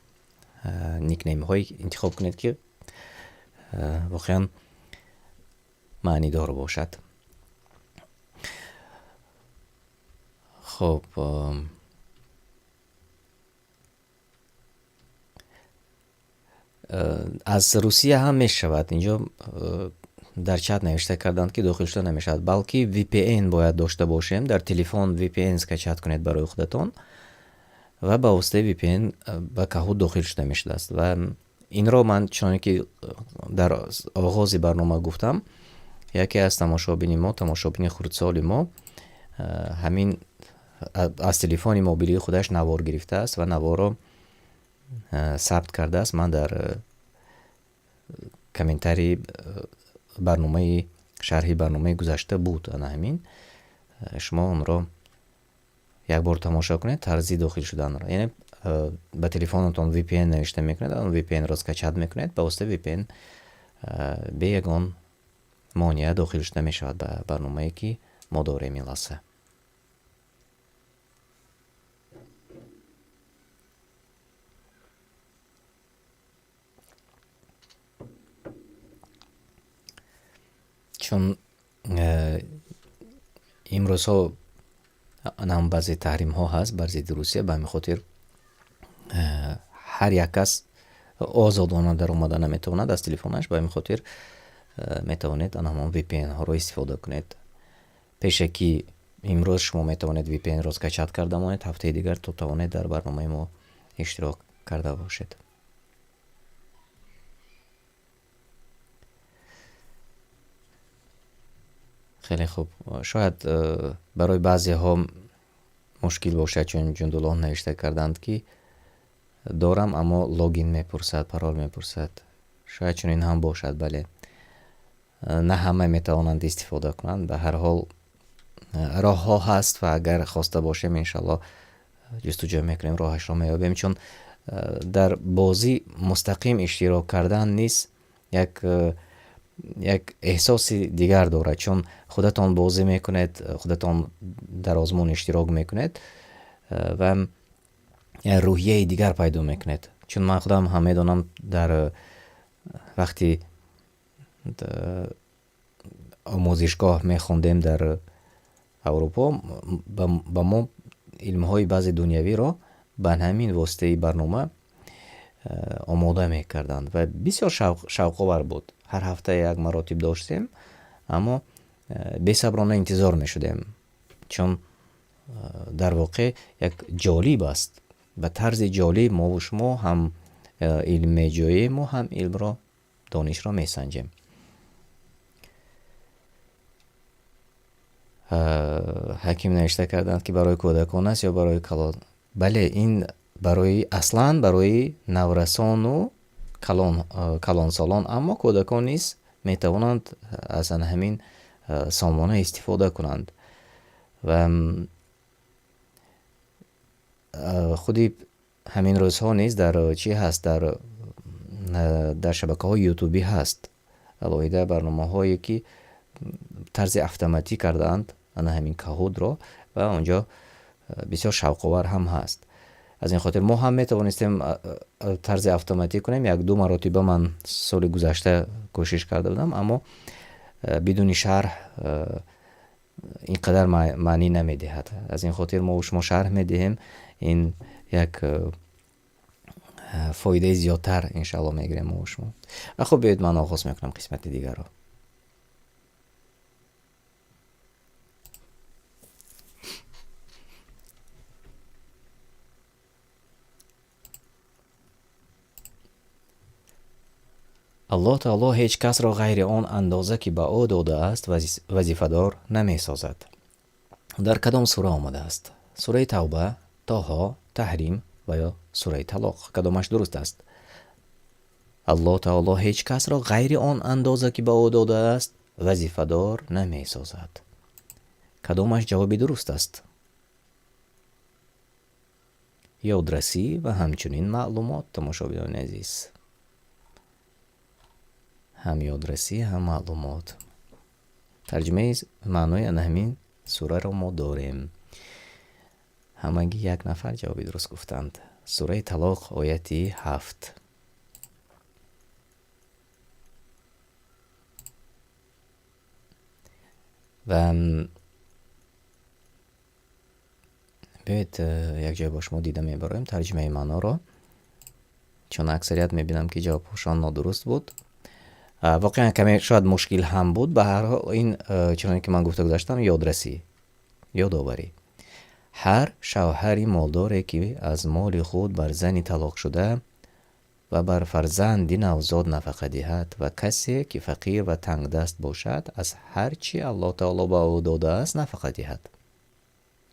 Никнеймҳое интихоб кунед, ки воқеан маънидор бошад. Хоб, аз Русия ҳам мешавад. Инҷо дар чат навишта карданд, ки дохил шуда намешавад, балки VPN бояд дошта бошем. Дар телефон VPN скачать кунед барои худатон ва ба воситаи VPN ба Kahoot дохил шуда мешудааст. Ва инро ман чуноне ки дар оғози барнома гуфтам, яке аз тамошобини мо, тамошобини хурдсоли мо, ҳамин аз телефони мобилии худаш навор гирифтааст ва наворро сабт кардааст. Ман дар комментарии барномаи шарҳи барномаи гузашта буд, ана ҳамин. Шумо онро як бор тамошо кунед, тарзи дохил шуданро. Яъне ба телефонатон VPN навишта мекунед, он VPN-ро скачать мекунед, ба воситаи VPN бе ягон монеа дохил шуда мешавад ба барномае, ки мо дорем ин лаҳза. Чун имрӯзҳо нам баъзе таҳримҳо ҳаст бар зидди Русия, ба ҳамин хотир ҳар як кас озодона даромада наметавонад аз телефонаш, ба ҳамин хотир метавонед ана ҳамон VPN-ҳоро истифода кунед. Пешакӣ имрӯз шумо метавонед VPN-ро скачать карда монед, ҳафтаи дигар то тавонед дар барномаи мо иштирок карда бошед. Хеле хуб. Шояд барои баъзеҳо мушкил бошад, чун Ҷундуллоҳ навишта карданд, ки дорам, аммо логин мепурсад, парол мепурсад. Шояд чунин ҳам бошад, бале. На ҳама метавонанд истифода кунанд. Ба ҳар ҳол роҳҳо ҳаст ва агар хоста бошем, иншаллоҳ ҷустуҷӯ мекунем, роҳашро меёбем, чун дар бозӣ мустақим иштирок кардан низ як эҳсоси дигар дорад, чун худатон бозӣ мекунед, худатон дар озмун иштирок мекунед ва рӯҳияи дигар пайдо мекунед. Чун ман худам ҳам медонам, дар вақти омӯзишгоҳ мехондем дар Аврупо, ба мо илмҳои баъзе дунявиро ба ҳамин воситаи барнома омода мекарданд ва бисёр шавқовар буд. Ҳар ҳафта як маротиб доштем, аммо бесаброна интизор мешудем, чун дар воқеъ як ҷолиб аст. Ба тарзи ҷолиб мову шумо ҳам илм меҷӯем, мо ҳам илмро, донишро месанҷем. Ҳаким навишта карданд, ки барои кӯдакон аст ё барои калон? Бале, ин аслан барои наврасону калонсолон, аммо кӯдакон низ метавонанд аз ана ҳамин сомона истифода кунанд. Ва худи ҳамин рӯзҳо низ дар чӣ ҳаст, дар дар шабакаҳои ютубӣ ҳаст алоҳида барномаҳое, ки тарзи автоматӣ кардаанд ана ҳамин Kahoot-ро, ва онҷо бисёр шавқовар ҳам ҳаст. Аз ин хотир мо ҳам метавонистем тарзи автоматӣ кунем. Як-ду маротиба ман соли гузашта кӯшиш карда будам, аммо бидуни шарҳ ин қадар маънӣ намедиҳад. Аз ин хотир мо шумо шарҳ медиҳем, ин як фоидаи зиёдтар иншааллоҳ мегирем мо шумо. Хуб, биёед, ман оғоз мекунам қисмати дигарро. Аллоҳ таоло ҳеҷ касро ғайри он андоза, ки ба ӯ додааст, вазифадор намесозад. Дар кадом сура омадааст? Сураи Тавба, Тоҳо, Таҳрим ва ё сураи Талоқ. Кадомаш дуруст аст? Аллоҳ таоло ҳеҷ касро ғайри он андоза, ки ба ӯ додааст, вазифадор намесозад. Кадомаш ҷавоби дуруст аст? Ёдрасӣ ва ҳамчунин маълумот, тамошобинони азиз. Ҳам ёдрасӣ, ҳам маълумот. Тарҷумаи маънои ана ҳамин сураро мо дорем. Ҳамагӣ як нафар ҷавоби дуруст гуфтанд. Сураи Талоқ, ояти 7. Ва биёед, якҷоя бо шумо дида мебароем тарҷумаи маъноро, чун аксарият мебинам, ки ҷавобҳошон нодуруст буд. Воқеан каме шояд мушкил ҳам буд. Ба ҳар ҳол, ин, чуноне ки ман гуфта гузаштам, ёдрасӣ, ёдоварӣ. Ҳар шавҳари молдоре, ки аз моли худ бар зани талоқшуда ва бар фарзанди навзод нафақа диҳад, ва касе, ки фақир ва тангдаст бошад, аз ҳар чи Аллоҳ таоло ба ӯ додааст нафақа диҳад.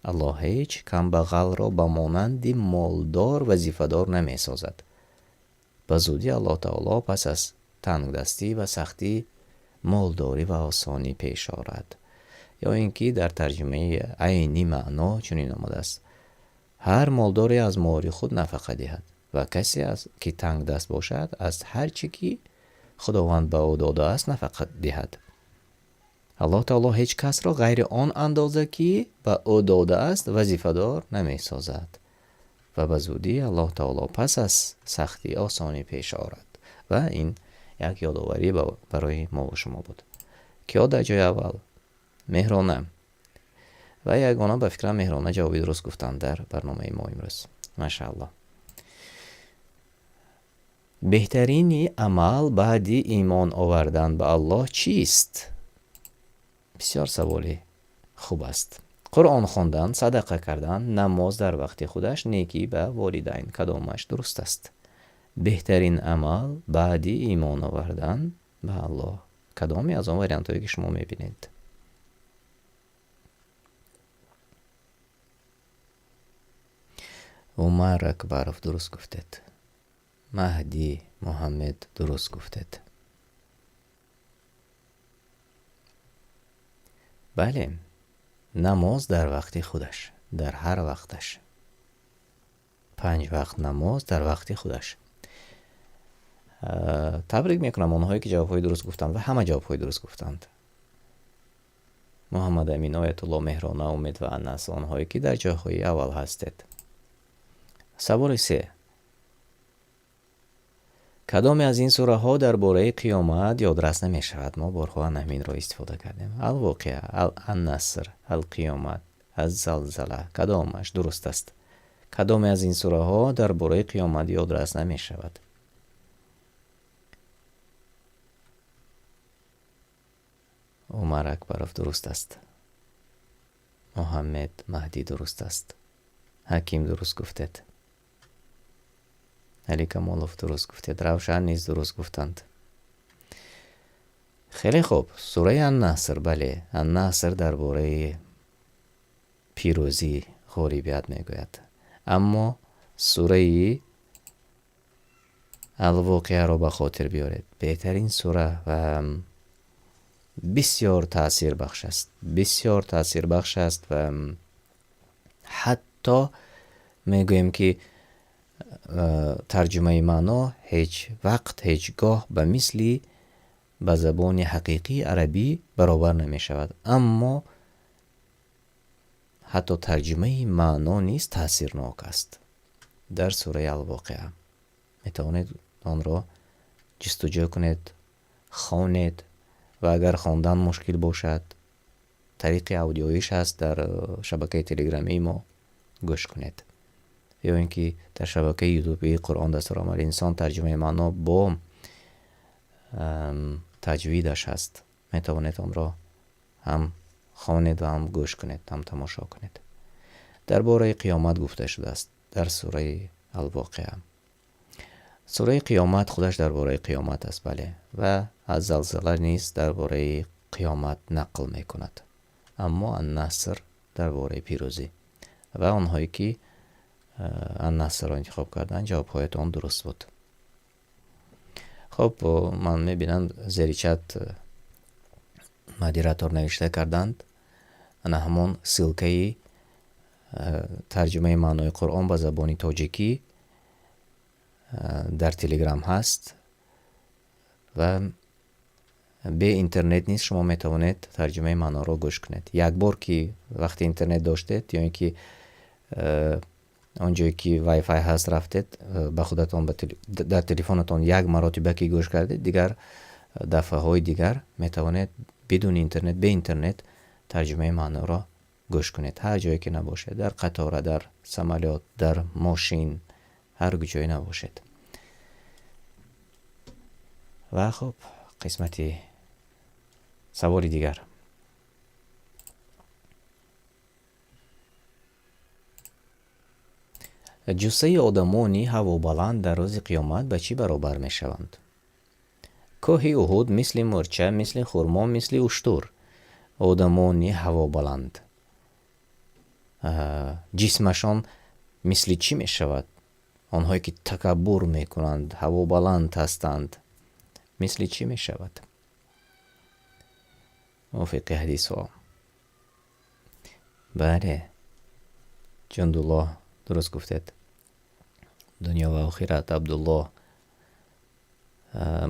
Аллоҳ ҳеҷ камбағалро ба монанди молдор вазифадор намесозад. Ба зудӣ Аллоҳ таоло пас аз тангдастӣ ва сахтӣ молдорӣ ва осонӣ пеш орад. Ё ин ки дар тарҷумаи айни маъно чунин омадааст: ҳар молдоре аз моли худ нафақа диҳад ва касе, ки тангдаст бошад, аз ҳар чӣ ки Худованд ба ӯ додааст нафақа диҳад. Аллоҳ таоло ҳеҷ касро ғайри он андоза, ки ба ӯ додааст, вазифадор намесозад. Ва ба зудӣ Аллоҳ таоло пас аз сахтӣ осонӣ пеш орад. Ва ин як ёдоварӣ барои мо ва шумо буд. Киё дар ҷои аввал? Меҳрона. Ва ягона, ба фикрам, Меҳрона ҷавоби дуруст гуфтанд дар барномаи мо имрӯз. Машааллоҳ. Беҳтарини амал баъди имон овардан ба Аллоҳ чист? Бисёр саволи хуб аст. Қуръон хондан, садақа кардан, намоз дар вақти худаш, некӣ ба волидайн. Кадомаш дуруст аст? Беҳтарин амал баъди имон овардан ба Аллоҳ. Кадоме аз он вариантҳое, ки шумо мебинед? Умар Акбаров, дуруст гуфтед. Маҳдӣ Муҳаммед, дуруст гуфтед. Бале, намоз дар вақти худаш, дар ҳар вақташ. 5 вақт намоз дар вақти худаш. Табрик мекунам онҳое, ки ҷавобҳои дуруст гуфтанд, ва ҳама ҷавобҳои дуруст гуфтанд. Муҳаммад Амин, Оятулло, Меҳрона, Умед ва Анас, онҳое, ки дар ҷойҳои аввал ҳастед. Саволи 3. Кадоме аз ин сураҳо дар бораи қиёмат ёдрас намешавад? Мо борҳо ҳаминро истифода кардем. Ал-Воқеа, Ан-Наср, Ал-Қиёмат, Аз-Залзала. Кадомаш дуруст аст? Кадоме аз ин сураҳо дар бораи қиёмат ёдрас намешавад? Умар Акбаров, дуруст аст. Муҳаммед Маҳдӣ, дуруст аст. Ҳаким, дуруст гуфтед. Али Камолов, дуруст гуфтед. Равшан низ дуруст гуфтанд. Хеле хуб. Сураи Ан-Наср, бале, Ан-Наср дар бораи пирӯзӣ, ғолибият мегӯяд. Аммо сураи Ал-Воқеаро ба хотир биёред. Беҳтарин сура ва бисёр таъсирбахш аст. Бисёр таъсирбахш аст ва ҳатто мегӯем, ки Тарҷумаи маъно ҳеҷ вақт, ҳеҷ гоҳ ба мисли ба забони ҳақиқии арабӣ баробар намешавад. Аммо ҳатто тарҷумаи маъно низ таъсирнок аст. Дар сураи Ал-Воқиа метавонед онро ҷустуҷӯ кунед, хонед ва агар хондан мушкил бошад, тариқи аудиоиш ҳаст дар шабакаи телеграмии мо, гӯш кунед. Ё ин ки дар шабакаи ютубии Қуръон дастурамали инсон тарҷумаи маъно бо таҷвидаш ҳаст. Метавонед онро ҳам хонед ва ҳам гӯш кунед, ҳам тамошо кунед. Дар бораи қиёмат гуфта шудааст дар сураи Ал-Воқиа. Сураи қиёмат худаш дар бораи қиёмат аст, бале, ва аз залзала низ дар бораи қиёмат нақл мекунад. Аммо Ан-Наср дар бораи пирӯзӣ. Ва онҳое ки Ан-Насрро интихоб карданд, ҷавобҳоятон дуруст буд. Хоб, ман мебинам зери чат модератор навишта карданд. Ана ҳамон ссылкаи тарҷумаи маънои Қуръон ба забони тоҷикӣ дар Телеграм ҳаст ва бе интернет низ шумо метавонед тарҷумаи маъноро гӯш кунед. Як бор ки вақти интернет доштед ё ин ки он ҷое ки Wi-Fi ҳаст рафтед, ба худатон дар телефонатон як маротиба ки гӯш кардед, дигар дафъаҳои дигар метавонед бидуни интернет, бе интернет тарҷумаи маъноро гӯш кунед. Ҳар ҷое ки набошед, дар қатора, дар самолёт, дар мошин, ҳар ҷое набошед. Ва хуб, қисмати саволи дигар. Ҷуссаи одамони ҳавобаланд дар рӯзи қиёмат ба чӣ баробар мешаванд? Кӯҳи Уҳуд мисли мӯрча, мисли хурмо, мисли уштур. Одамони ҳавобаланд. Ҷисмашон мисли чӣ мешавад? Онҳое ки такаббур мекунанд, ҳавобаланд ҳастанд, мисли чӣ мешавад? Мувофиқи ҳадисҳо. Бале, Ҷундуллоҳ дуруст гуфтед. Дунё ва охират, Абдуллоҳ,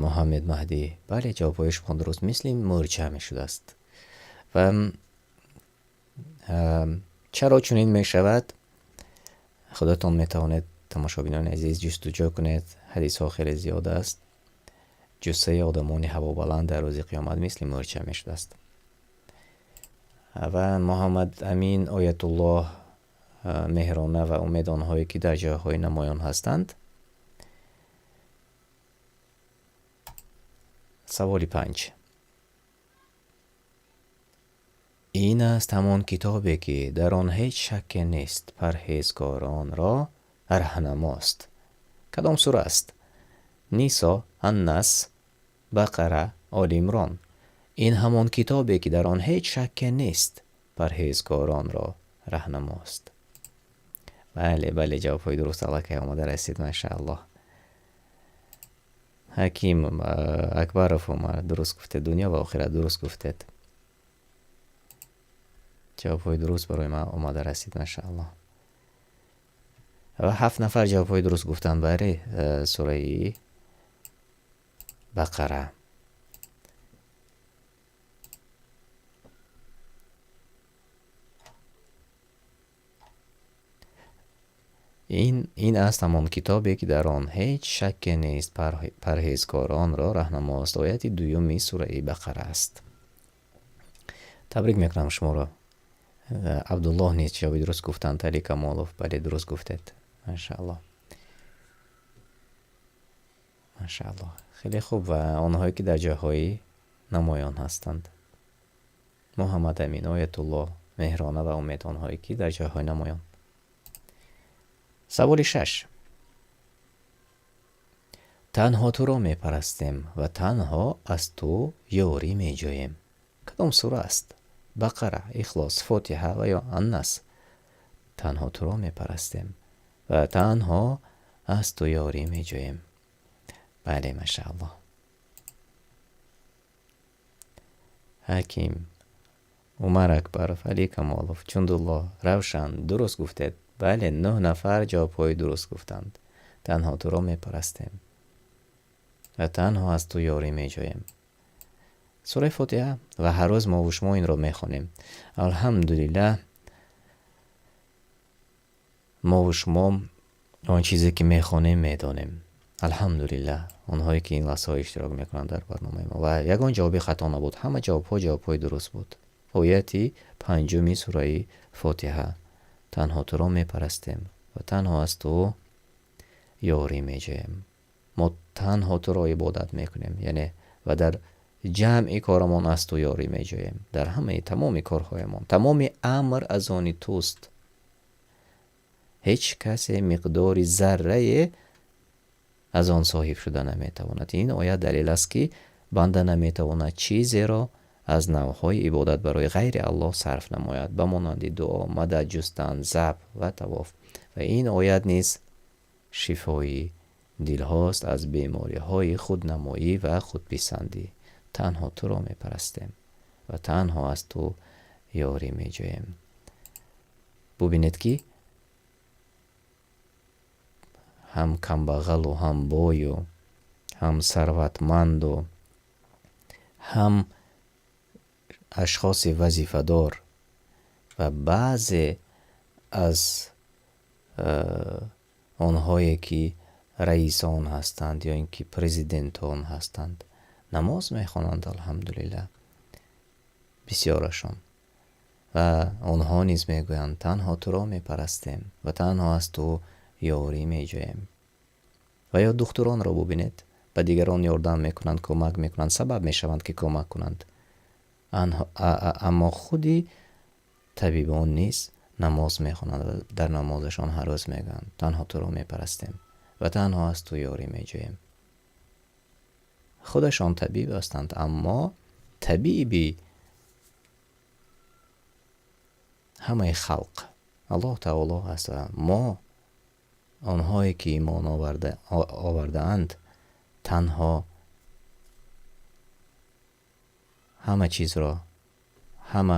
Муҳаммед Маҳдӣ. Бале, ҷавобҳои шумо дуруст, мисли мӯрча мешудааст. Ва чаро чунин мешавад? Худатон метавонед, тамошобинони азиз, ҷустуҷӯ кунед. Ҳадисҳо хеле зиёд аст. Ҷуссаи одамони ҳавобаланд дар рӯзи қиёмат мисли мӯрча мешудааст. Ва Муҳаммад Амин, Оятуллоҳ, Меҳрона ва Умед, онҳое ки дар ҷойҳои намоён ҳастанд. Саволи 5. Ин аст ҳамон китобе ки дар он ҳеҷ шакке нест, парҳезгоронро раҳнамост. Кадом сура аст? Нисо, Аннас, Бақара, Оли Имрон. Ин ҳамон китобе ки дар он ҳеҷ шакке нест, парҳезгоронро раҳнамост. Бале, бале, ҷавобҳои дуруст аллакай омода расид, машааллоҳ. Ҳаким Акбаров Умар дуруст гуфтед, дунё ва охират дуруст гуфтед. Ҷавобҳои дуруст барои ман омода расид, машааллоҳ. Ва 7 нафар ҷавобҳои дуруст гуфтанд барои сураи Бақара. Ин аст ҳамон китобе ки дар он ҳеҷ шакке нест, парҳезкоронро раҳнамост. Ояти дуюми сураи Бақара аст. Табрик мекунам шуморо. Абдуллоҳ низ ҷавоби дуруст гуфтанд. Али Камолов, бале, дуруст гуфтед. Машааллоҳ. Машааллоҳ. Хеле хуб. Ва онҳое ки дар ҷойҳои намоён ҳастанд. Муҳаммад Амин, Оятуллоҳ, Меҳрона ва Умед, онҳое ки дар ҷойҳои намоён. Саволи 6. Танҳо туро мепарастем ва танҳо аз ту ёрӣ меҷӯем. Кадом сура аст? Бақара, Ихлос, Фотиҳа ва ё Аннас. Танҳо туро мепарастем ва танҳо аз ту ёрӣ меҷӯем. Бале, машааллоҳ. Ҳаким, Умар Акбаров, Али Камолов, Чундуллоҳ, Равшан дуруст гуфтед. Бале, 9 нафар ҷавобҳои дуруст гуфтанд. Танҳо туро мепарастем ва танҳо аз ту ёрӣ меҷӯем. Сураи Фотиҳа, ва ҳар рӯз мо ва шумо инро мехонем. Алҳамдулиллаҳ, мо ва шумо он чизе ки мехонем медонем. Алҳамдулиллаҳ, онҳое ки ин лаҳзаҳо иштирок мекунанд дар барномаи мо, ва ягон ҷавоби хато набуд, ҳама ҷавобҳо ҷавобҳои дуруст буд. Ояти панҷуми сураи Фотиҳа: танҳо туро мепарастем ва танҳо аз ту ёрӣ меҷӯем. Мо танҳо туро ибодат мекунем, яъне ва дар ҷамъи корамон аз ту ёрӣ меҷӯем. Дар ҳамаи тамоми корҳоямон, тамоми амр аз они туст. Ҳеҷ касе миқдори заррае аз он соҳиб шуда наметавонад. Ин оят далел аст, ки банда наметавонад чизеро аз навъҳои ибодат барои ғайри Аллоҳ сарф намояд, ба монанди дуо, мадад ҷустан, забҳ ва тавоф. Ва ин оят низ шифои дилҳост аз бемориҳои худнамоӣ ва худписандӣ. Танҳо туро мепарастем ва танҳо аз ту ёрӣ меҷӯем. Бубинед, ки ҳам камбағалу ҳам бою ҳам сарватманду ҳам ашхоси вазифадор ва баъзе аз онҳое ки раисон ҳастанд ё ин ки президентон ҳастанд, намоз мехонанд, алҳамдулиллаҳ, бисёрашон. Ва онҳо низ мегӯянд: танҳо туро мепарастем ва танҳо аз ту ёрӣ меҷӯем. Ва ё духтуронро бубинед, ба дигарон ёрдам мекунанд, кӯмак мекунанд, сабаб мешаванд ки кӯмак кунанд. Аммо худи табибон низ намоз мехонанд ва дар намозашон ҳар рӯз мегӯянд: танҳо туро мепарастем ва танҳо аз ту ёрӣ меҷӯем. Худашон табиб ҳастанд, аммо табиби ҳамаи халқ Аллоҳ таоло аст ва мо онҳое ки имон овардаанд танҳо ҳама чизро, ҳама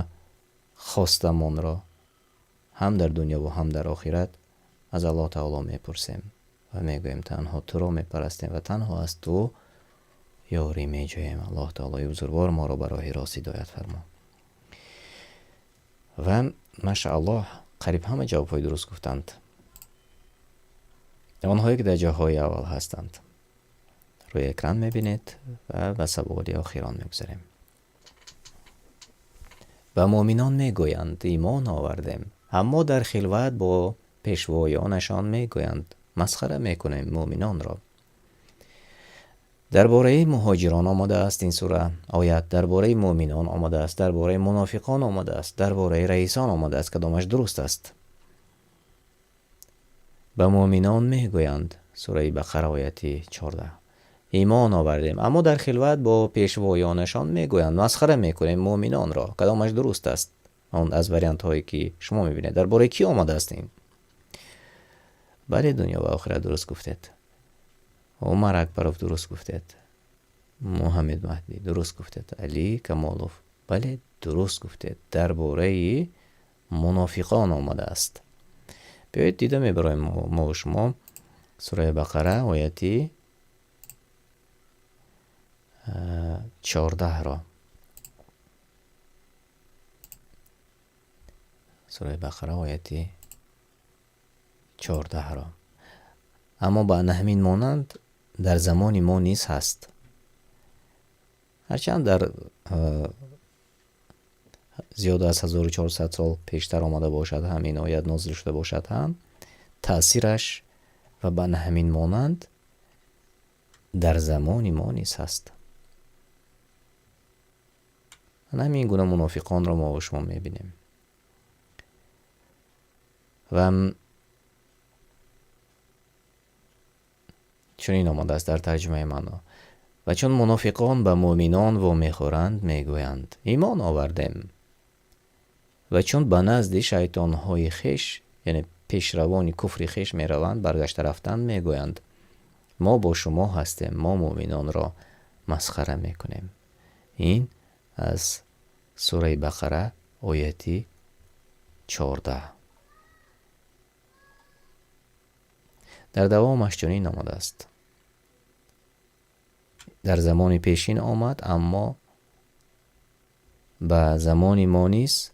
хостамонро ҳам дар дунё ва ҳам дар охират аз Аллоҳ таоло мепурсем ва мегӯем: танҳо туро мепарастем ва танҳо аз ту ёрӣ меҷӯем. Аллоҳ таолои бузургвор моро ба роҳи рост ҳидоят фармо. Ва машааллоҳ, қариб ҳама ҷавобҳои дуруст гуфтанд. Онҳое ки дар ҷойҳои аввал ҳастанд рӯи экран мебинед ва ба саволи охирон мегузарем. Ба муъминон мегӯянд: имон овардем, аммо дар хилват бо пешвоёнашон мегӯянд: масхара мекунем муъминонро. Дар бораи муҳоҷирон омадааст ин сура оят, дар бораи муъминон омадааст, дар бораи мунофиқон омадааст, дар бораи раисон омадааст. Кадомаш дуруст аст? Ба муъминон мегӯянд, сураи Бақара ояти 14: имон овардем, аммо дар хилват бо пешвоёнашон мегӯянд: масхара мекунем муъминонро. Кадомаш дуруст аст? Он аз вариантҳое ки шумо мебинед, дар бораи кӣ омадааст ин? Бале, дунё ва охират дуруст гуфтед. Умар Акбаров дуруст гуфтед. Муҳаммед Маҳдӣ дуруст гуфтед. Али Камолов, бале, дуруст гуфтед. Дар бораи мунофиқон омадааст. Биёед дида мебароем мо ва шумо сураи Бақара ояти 14-ро. Сураи Бақара ояти 14-ро. Аммо ба ҳамин монанд дар замони мо низ ҳаст. Ҳарчанд дар зиёда аз 1400 сол пештар омада бошад ҳам, ин оят нозил шуда бошад ҳам, таъсираш ва ба ҳамин монанд дар замони мо низ ҳаст. Ҳамин гуна мунофиқонро мо ва шумо мебинем. Ва чунин омадааст дар тарҷумаи маъно: ва чун мунофиқон ба муъминон вомехӯранд, мегӯянд: имон овардем. Ва чун ба назди шайтонҳои хеш, яъне пешравони куфри хеш мераванд, баргашта рафтанд, мегӯянд: мо бо шумо ҳастем, мо муъминонро масхара мекунем. Ин аз сураи Бақара ояти 14. Дар давомаш чунин омадааст: дар замони пешин омад, аммо ба замони мо низ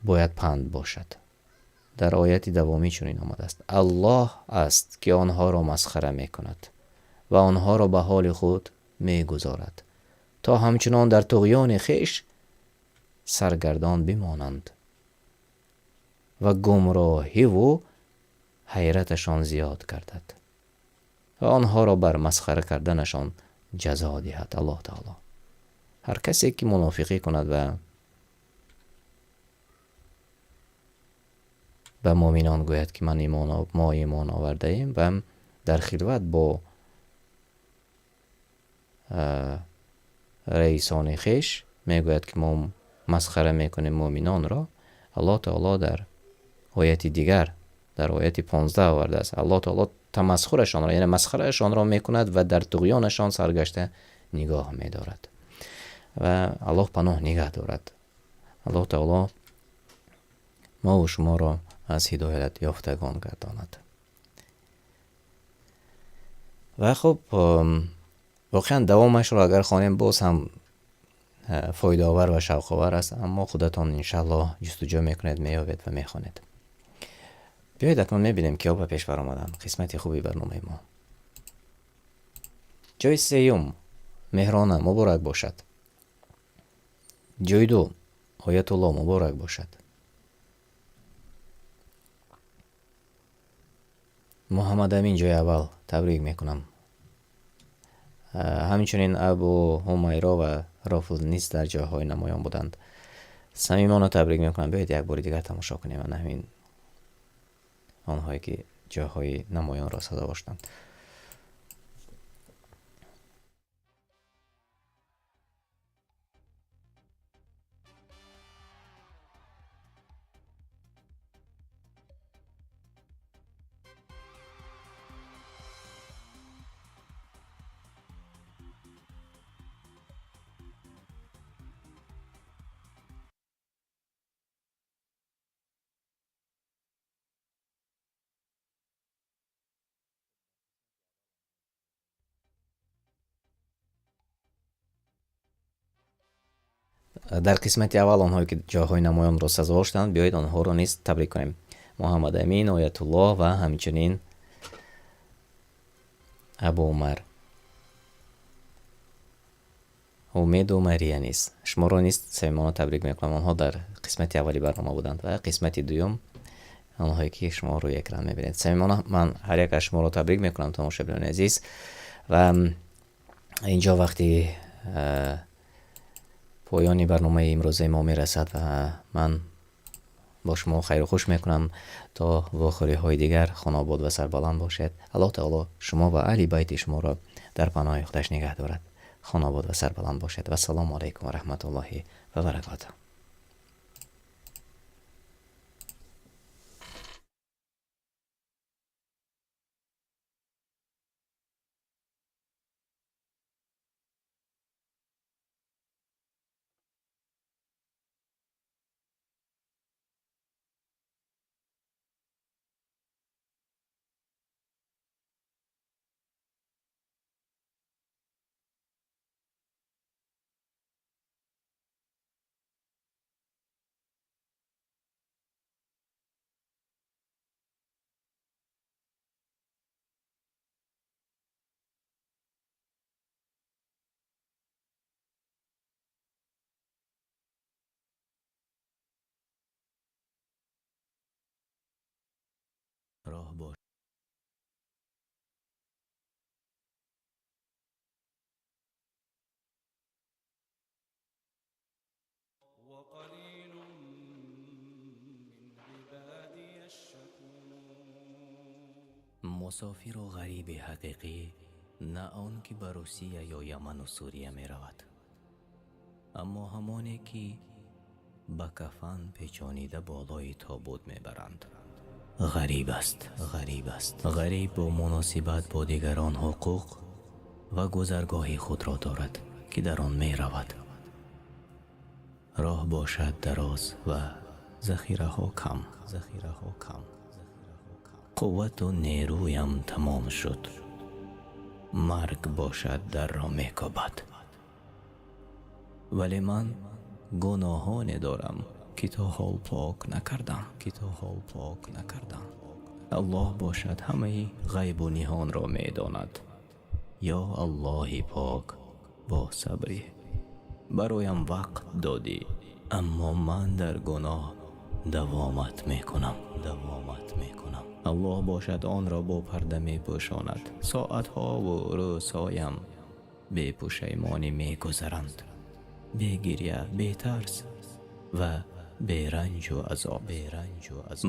бояд панд бошад. Дар ояти давомӣ чунин омадааст: Аллоҳ аст, ки онҳоро масхара мекунад ва онҳоро ба ҳоли худ мегузорад, то ҳамчунон дар туғёни хеш саргардон бимонанд ва гумроҳиву ҳайраташон зиёд гардад ва онҳоро бар масхара карданашон ҷазо диҳад. Аллоҳ таоло ҳар касе ки мунофиқӣ кунад ва ба муъминон гӯяд, ки ман мо имон овардаем, ва дар хилват бо раисони хеш мегӯяд, ки мо масхара мекунем муъминонро, Аллоҳ таоло дар ояти дигар, дар ояти 15 овардааст, Аллоҳ таоло тамасхурашонро, яъне масхараашонро мекунад ва дар туғёнашон саргашта нигоҳ медорад ва Аллоҳ паноҳ нигаҳ дорад. Аллоҳ таоло мову шуморо аз ҳидоят ёфтагон гардонад. Ва хуб, воқеан давомашро агар хонем, боз ҳам фоидаовар ва шавқовар аст, аммо худатон иншааллоҳ ҷустуҷӯ мекунед, меёбед ва мехонед. Биёед акнун мебинем, киҳо ба пеш баромаданд. Қисмати хуби барномаи мо. Ҷойи сеюм Меҳрона, муборак бошад. Ҷойи ду Оятулло, муборак бошад. Муҳаммадамин ҷойи аввал, табрик мекунам. Ҳамчунин Абу Ҳумайро ва Рофил низ дар ҷойҳои намоён буданд. Самимона табрик мекунам. Биёед як бори дигар тамошо кунем ана ҳамин онҳое ки ҷойҳои намоёнро сазовор шуданд. Дар қисмати аввал онҳое ки ҷойҳои намоёнро сазовор шуданд, биёед онҳоро низ табрик кунем. Муҳаммадамин, Оятуллоҳ ва ҳамчунин Абу Умар, Умеду Мария низ. Шуморо низ самимона табрик мекунам. Онҳо дар қисмати аввали барнома буданд ва қисмати дуюм онҳое ки шумо рӯи экран мебинед. Самимона ман ҳар як аз шуморо табрик мекунам, тамошобинони азиз. Ва инҷо вақти поёни барномаи имрӯзаи мо мерасад ва ман бо шумо хайру хуш мекунам то вохӯриҳои дигар. Хонобод ва сарбаланд бошед. Аллоҳ таоло шумо ва аҳли байти шуморо дар паноҳи худаш нигаҳ дорад. Хонобод ва сарбаланд бошед. Вассалому алайкум ва раҳматуллоҳи ва баракотуҳ. Роҳ бош. وقليل من عبادي الشكور. Мусофиру ғариби ҳақиқӣ на он ки ба Русия ё Яману Сурия меравад, аммо ҳамоне ки ба кафан печонида болои тобут мебаранд. Ғариб аст, ғариб аст. Ғариб бо муносибат бо дигарон ҳуқуқ ва гузаргоҳи худро дорад, ки дар он меравад. Роҳ бошад дароз ва Захираҳо кам, қуввату нерӯям тамом шуд. Марг бошад, дарро мекобад, вале ман гуноҳоне дорам, ки то ҳол пок накардам. Аллоҳ бошад, ҳамаи ғайбу ниҳонро медонад. Ё Аллоҳи пок, бо сабрӣ бароям вақт додӣ, аммо ман дар гуноҳ давомат мекунам. Аллоҳ бошад, онро бо парда мепӯшонад. Соатҳову рӯзҳоям бепушаймонӣ мегузаранд, бегиря, бетарс ва беранҷу азоб.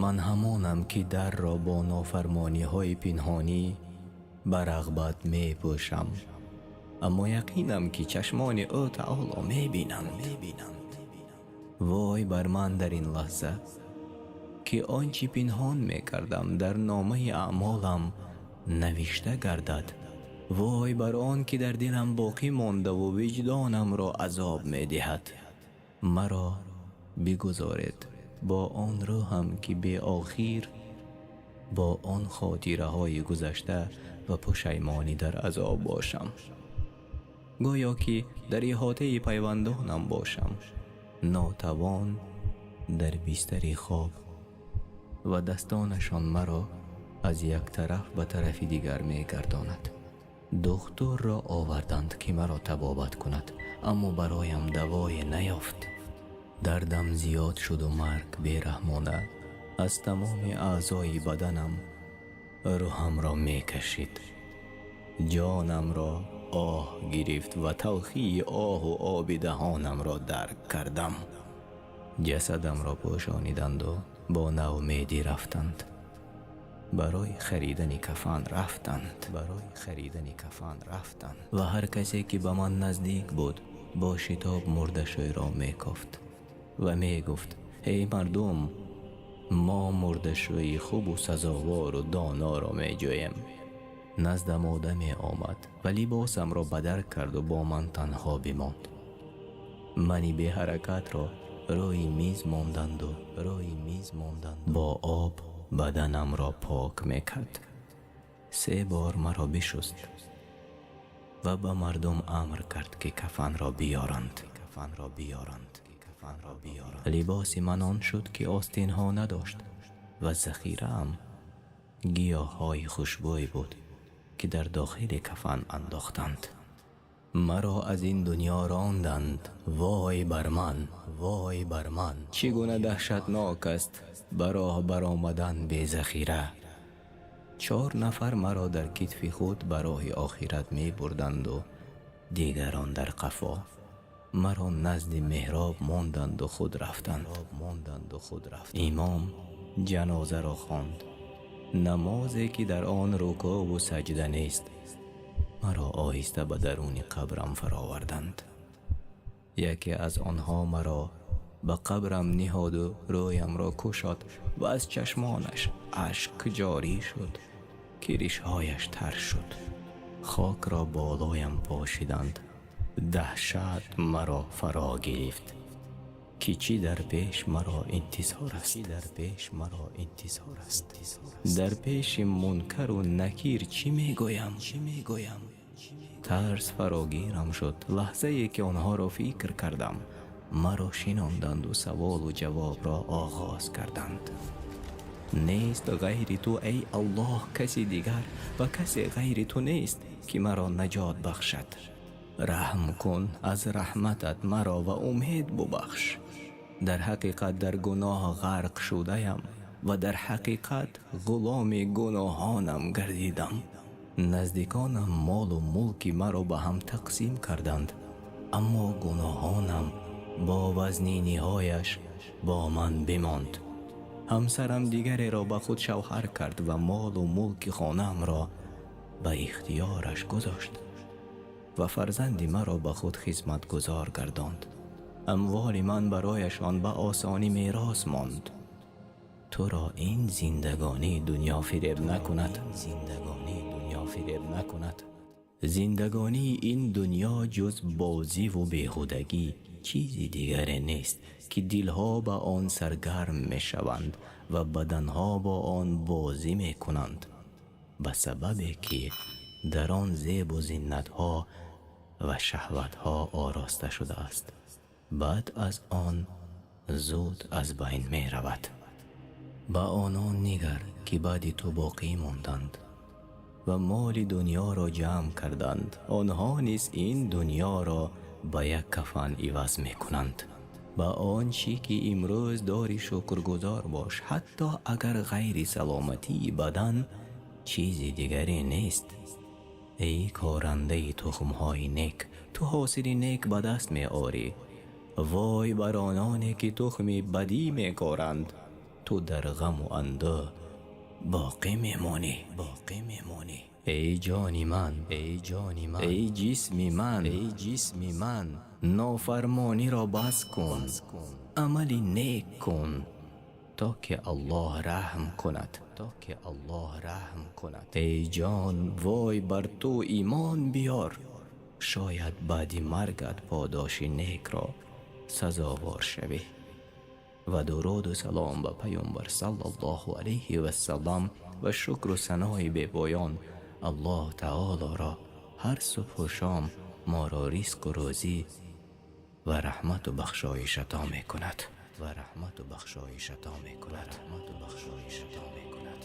Ман ҳамонам, ки дарро бо нофармониҳои пинҳонӣ ба рағбат мепӯшам, аммо яқинам, ки чашмони ӯ таоло мебинанд. Вой бар ман дар ин лаҳза, ки он чӣ пинҳон мекардам, дар номаи аъмолам навишта гардад. Вой бар он ки дар дилам боқӣ мондаву виҷдонамро азоб медиҳад. Маро бигузоред бо он рӯҳам, ки беохир бо он хотираҳои гузашта ва пушаймонӣ дар азоб бошам, гӯё ки дар иҳотаи пайвандонам бошам, нотавон дар бистари хоб, ва дастонашон маро аз як тараф ба тарафи дигар мегардонад. Духтурро оварданд, ки маро табобат кунад, аммо бароям давое наёфт. Дардам зиёд шуду марг бераҳмона аз тамоми аъзои баданам рӯҳамро мекашид. Ҷонамро оҳ гирифт ва талхии оҳу оби даҳонамро дарк кардам. Ҷасадамро пӯшониданду бо наумедӣ рафтанд. Барои харидани кафан рафтанд. Ва ҳар касе, ки ба ман наздик буд, бо шитоб мурдашӯйро мекофт ва мегуфт: эй мардум, мо мурдашӯи хубу сазовору доноро меҷӯем. Наздам одаме омад ва либосамро бадар карду бо ман танҳо бимонд. Мани беҳаракатро рӯи миз монданду бо об баданамро пок мекард. 3 бор маро бишуст ва ба мардум амр кард, ки кафанро биёранд. Либоси ман он шуд, ки остинҳо надошт, ва захираам гиёҳҳои хушбӯй буд, ки дар дохили кафан андохтанд. Маро аз ин дунё ронданд. Вой бар ман, вой бар ман! Чӣ гуна даҳшатнок аст ба роҳ баромадан безахира. 4 нафар маро дар китфи худ ба роҳи охират мебурданду дигарон дар қафо. Маро назди меҳроб монданду худ рафтанд. Имом ҷанозаро хонд, намозе ки дар он рукӯъу саҷда нест. Маро оҳиста ба даруни қабрам фароварданд. Яке аз онҳо маро ба қабрам ниҳоду рӯямро кушод ва аз чашмонаш ашк ҷорӣ шуд, ки ришҳояш тар шуд. Хокро болоям пошиданд. Даҳшат маро фаро гирифт, ки чӣ дар пеш маро интизор аст. Дар пеши мункару накир чӣ мегӯям? Тарс фарогирам шуд. Лаҳзае ки онҳоро фикр кардам, маро шинонданду саволу ҷавобро оғоз карданд. Нест ғайри ту, эй Аллоҳ, каси дигар, ва касе ғайри ту нест, ки маро наҷот бахшад. Раҳм кун аз раҳматат маро ва умед бубахш. Дар ҳақиқат дар гуноҳ ғарқ шудаям ва дар ҳақиқат ғуломи гуноҳонам гардидам. Наздиконам молу мулки маро ба ҳам тақсим карданд, аммо гуноҳонам бо вазни ниҳояш бо ман бимонд. Ҳамсарам дигареро ба худ шавҳар кард ва молу мулки хонаамро ба ихтиёраш гузошт ва фарзанди маро ба худ хизматгузор гардонд. Амволи ман барояшон ба осонӣ мерос монд. Туро ин зиндагонии дунё фиреб накунад. Зиндагонии ин дунё ҷуз бозиву беҳудагӣ чизи дигаре нест, ки дилҳо ба он саргарм мешаванд ва баданҳо бо он бозӣ мекунанд, ба сабабе ки дар он зебу зинатҳо ва шаҳватҳо ороста шудааст. Баъд аз он зуд аз байн меравад. Ба онон нигар, ки баъди ту боқӣ монданд ва моли дунёро ҷамъ карданд. Онҳо низ ин дунёро ба як кафан иваз мекунанд. Ба он чӣ ки имрӯз дорӣ шукргузор бош, ҳатто агар ғайри саломатии бадан чизи дигаре нест. Эй корандаи тухмҳои нек, ту ҳосили нек ба даст меорӣ. Вой бар ононе ки тухми бадӣ мекоранд, ту дар ғаму андӯҳ боқӣ мемонӣ, боқӣ мемонӣ. Эй ҷони ман, эй ҷони ман, эй ҷисми ман, эй ҷисми ман, нофармониро бас кун, амали нек кун, то ки Аллоҳ раҳм кунад, то ки Аллоҳ раҳм кунад. Эй ҷон, вой бар ту, имон биёр, шояд баъди маргат подоши некро сазовор шавӣ. Ва дуруду салом ба Паёмбар саллаллоҳу алайҳи васаллам ва шукру санои бепоён Аллоҳ таолоро ҳар субҳу шом моро ризқу рӯзӣ ва раҳмату бахшоиш ато мекунад, ва раҳмату бахшоиш ато мекунад, раҳмату бахшоиш ато мекунад.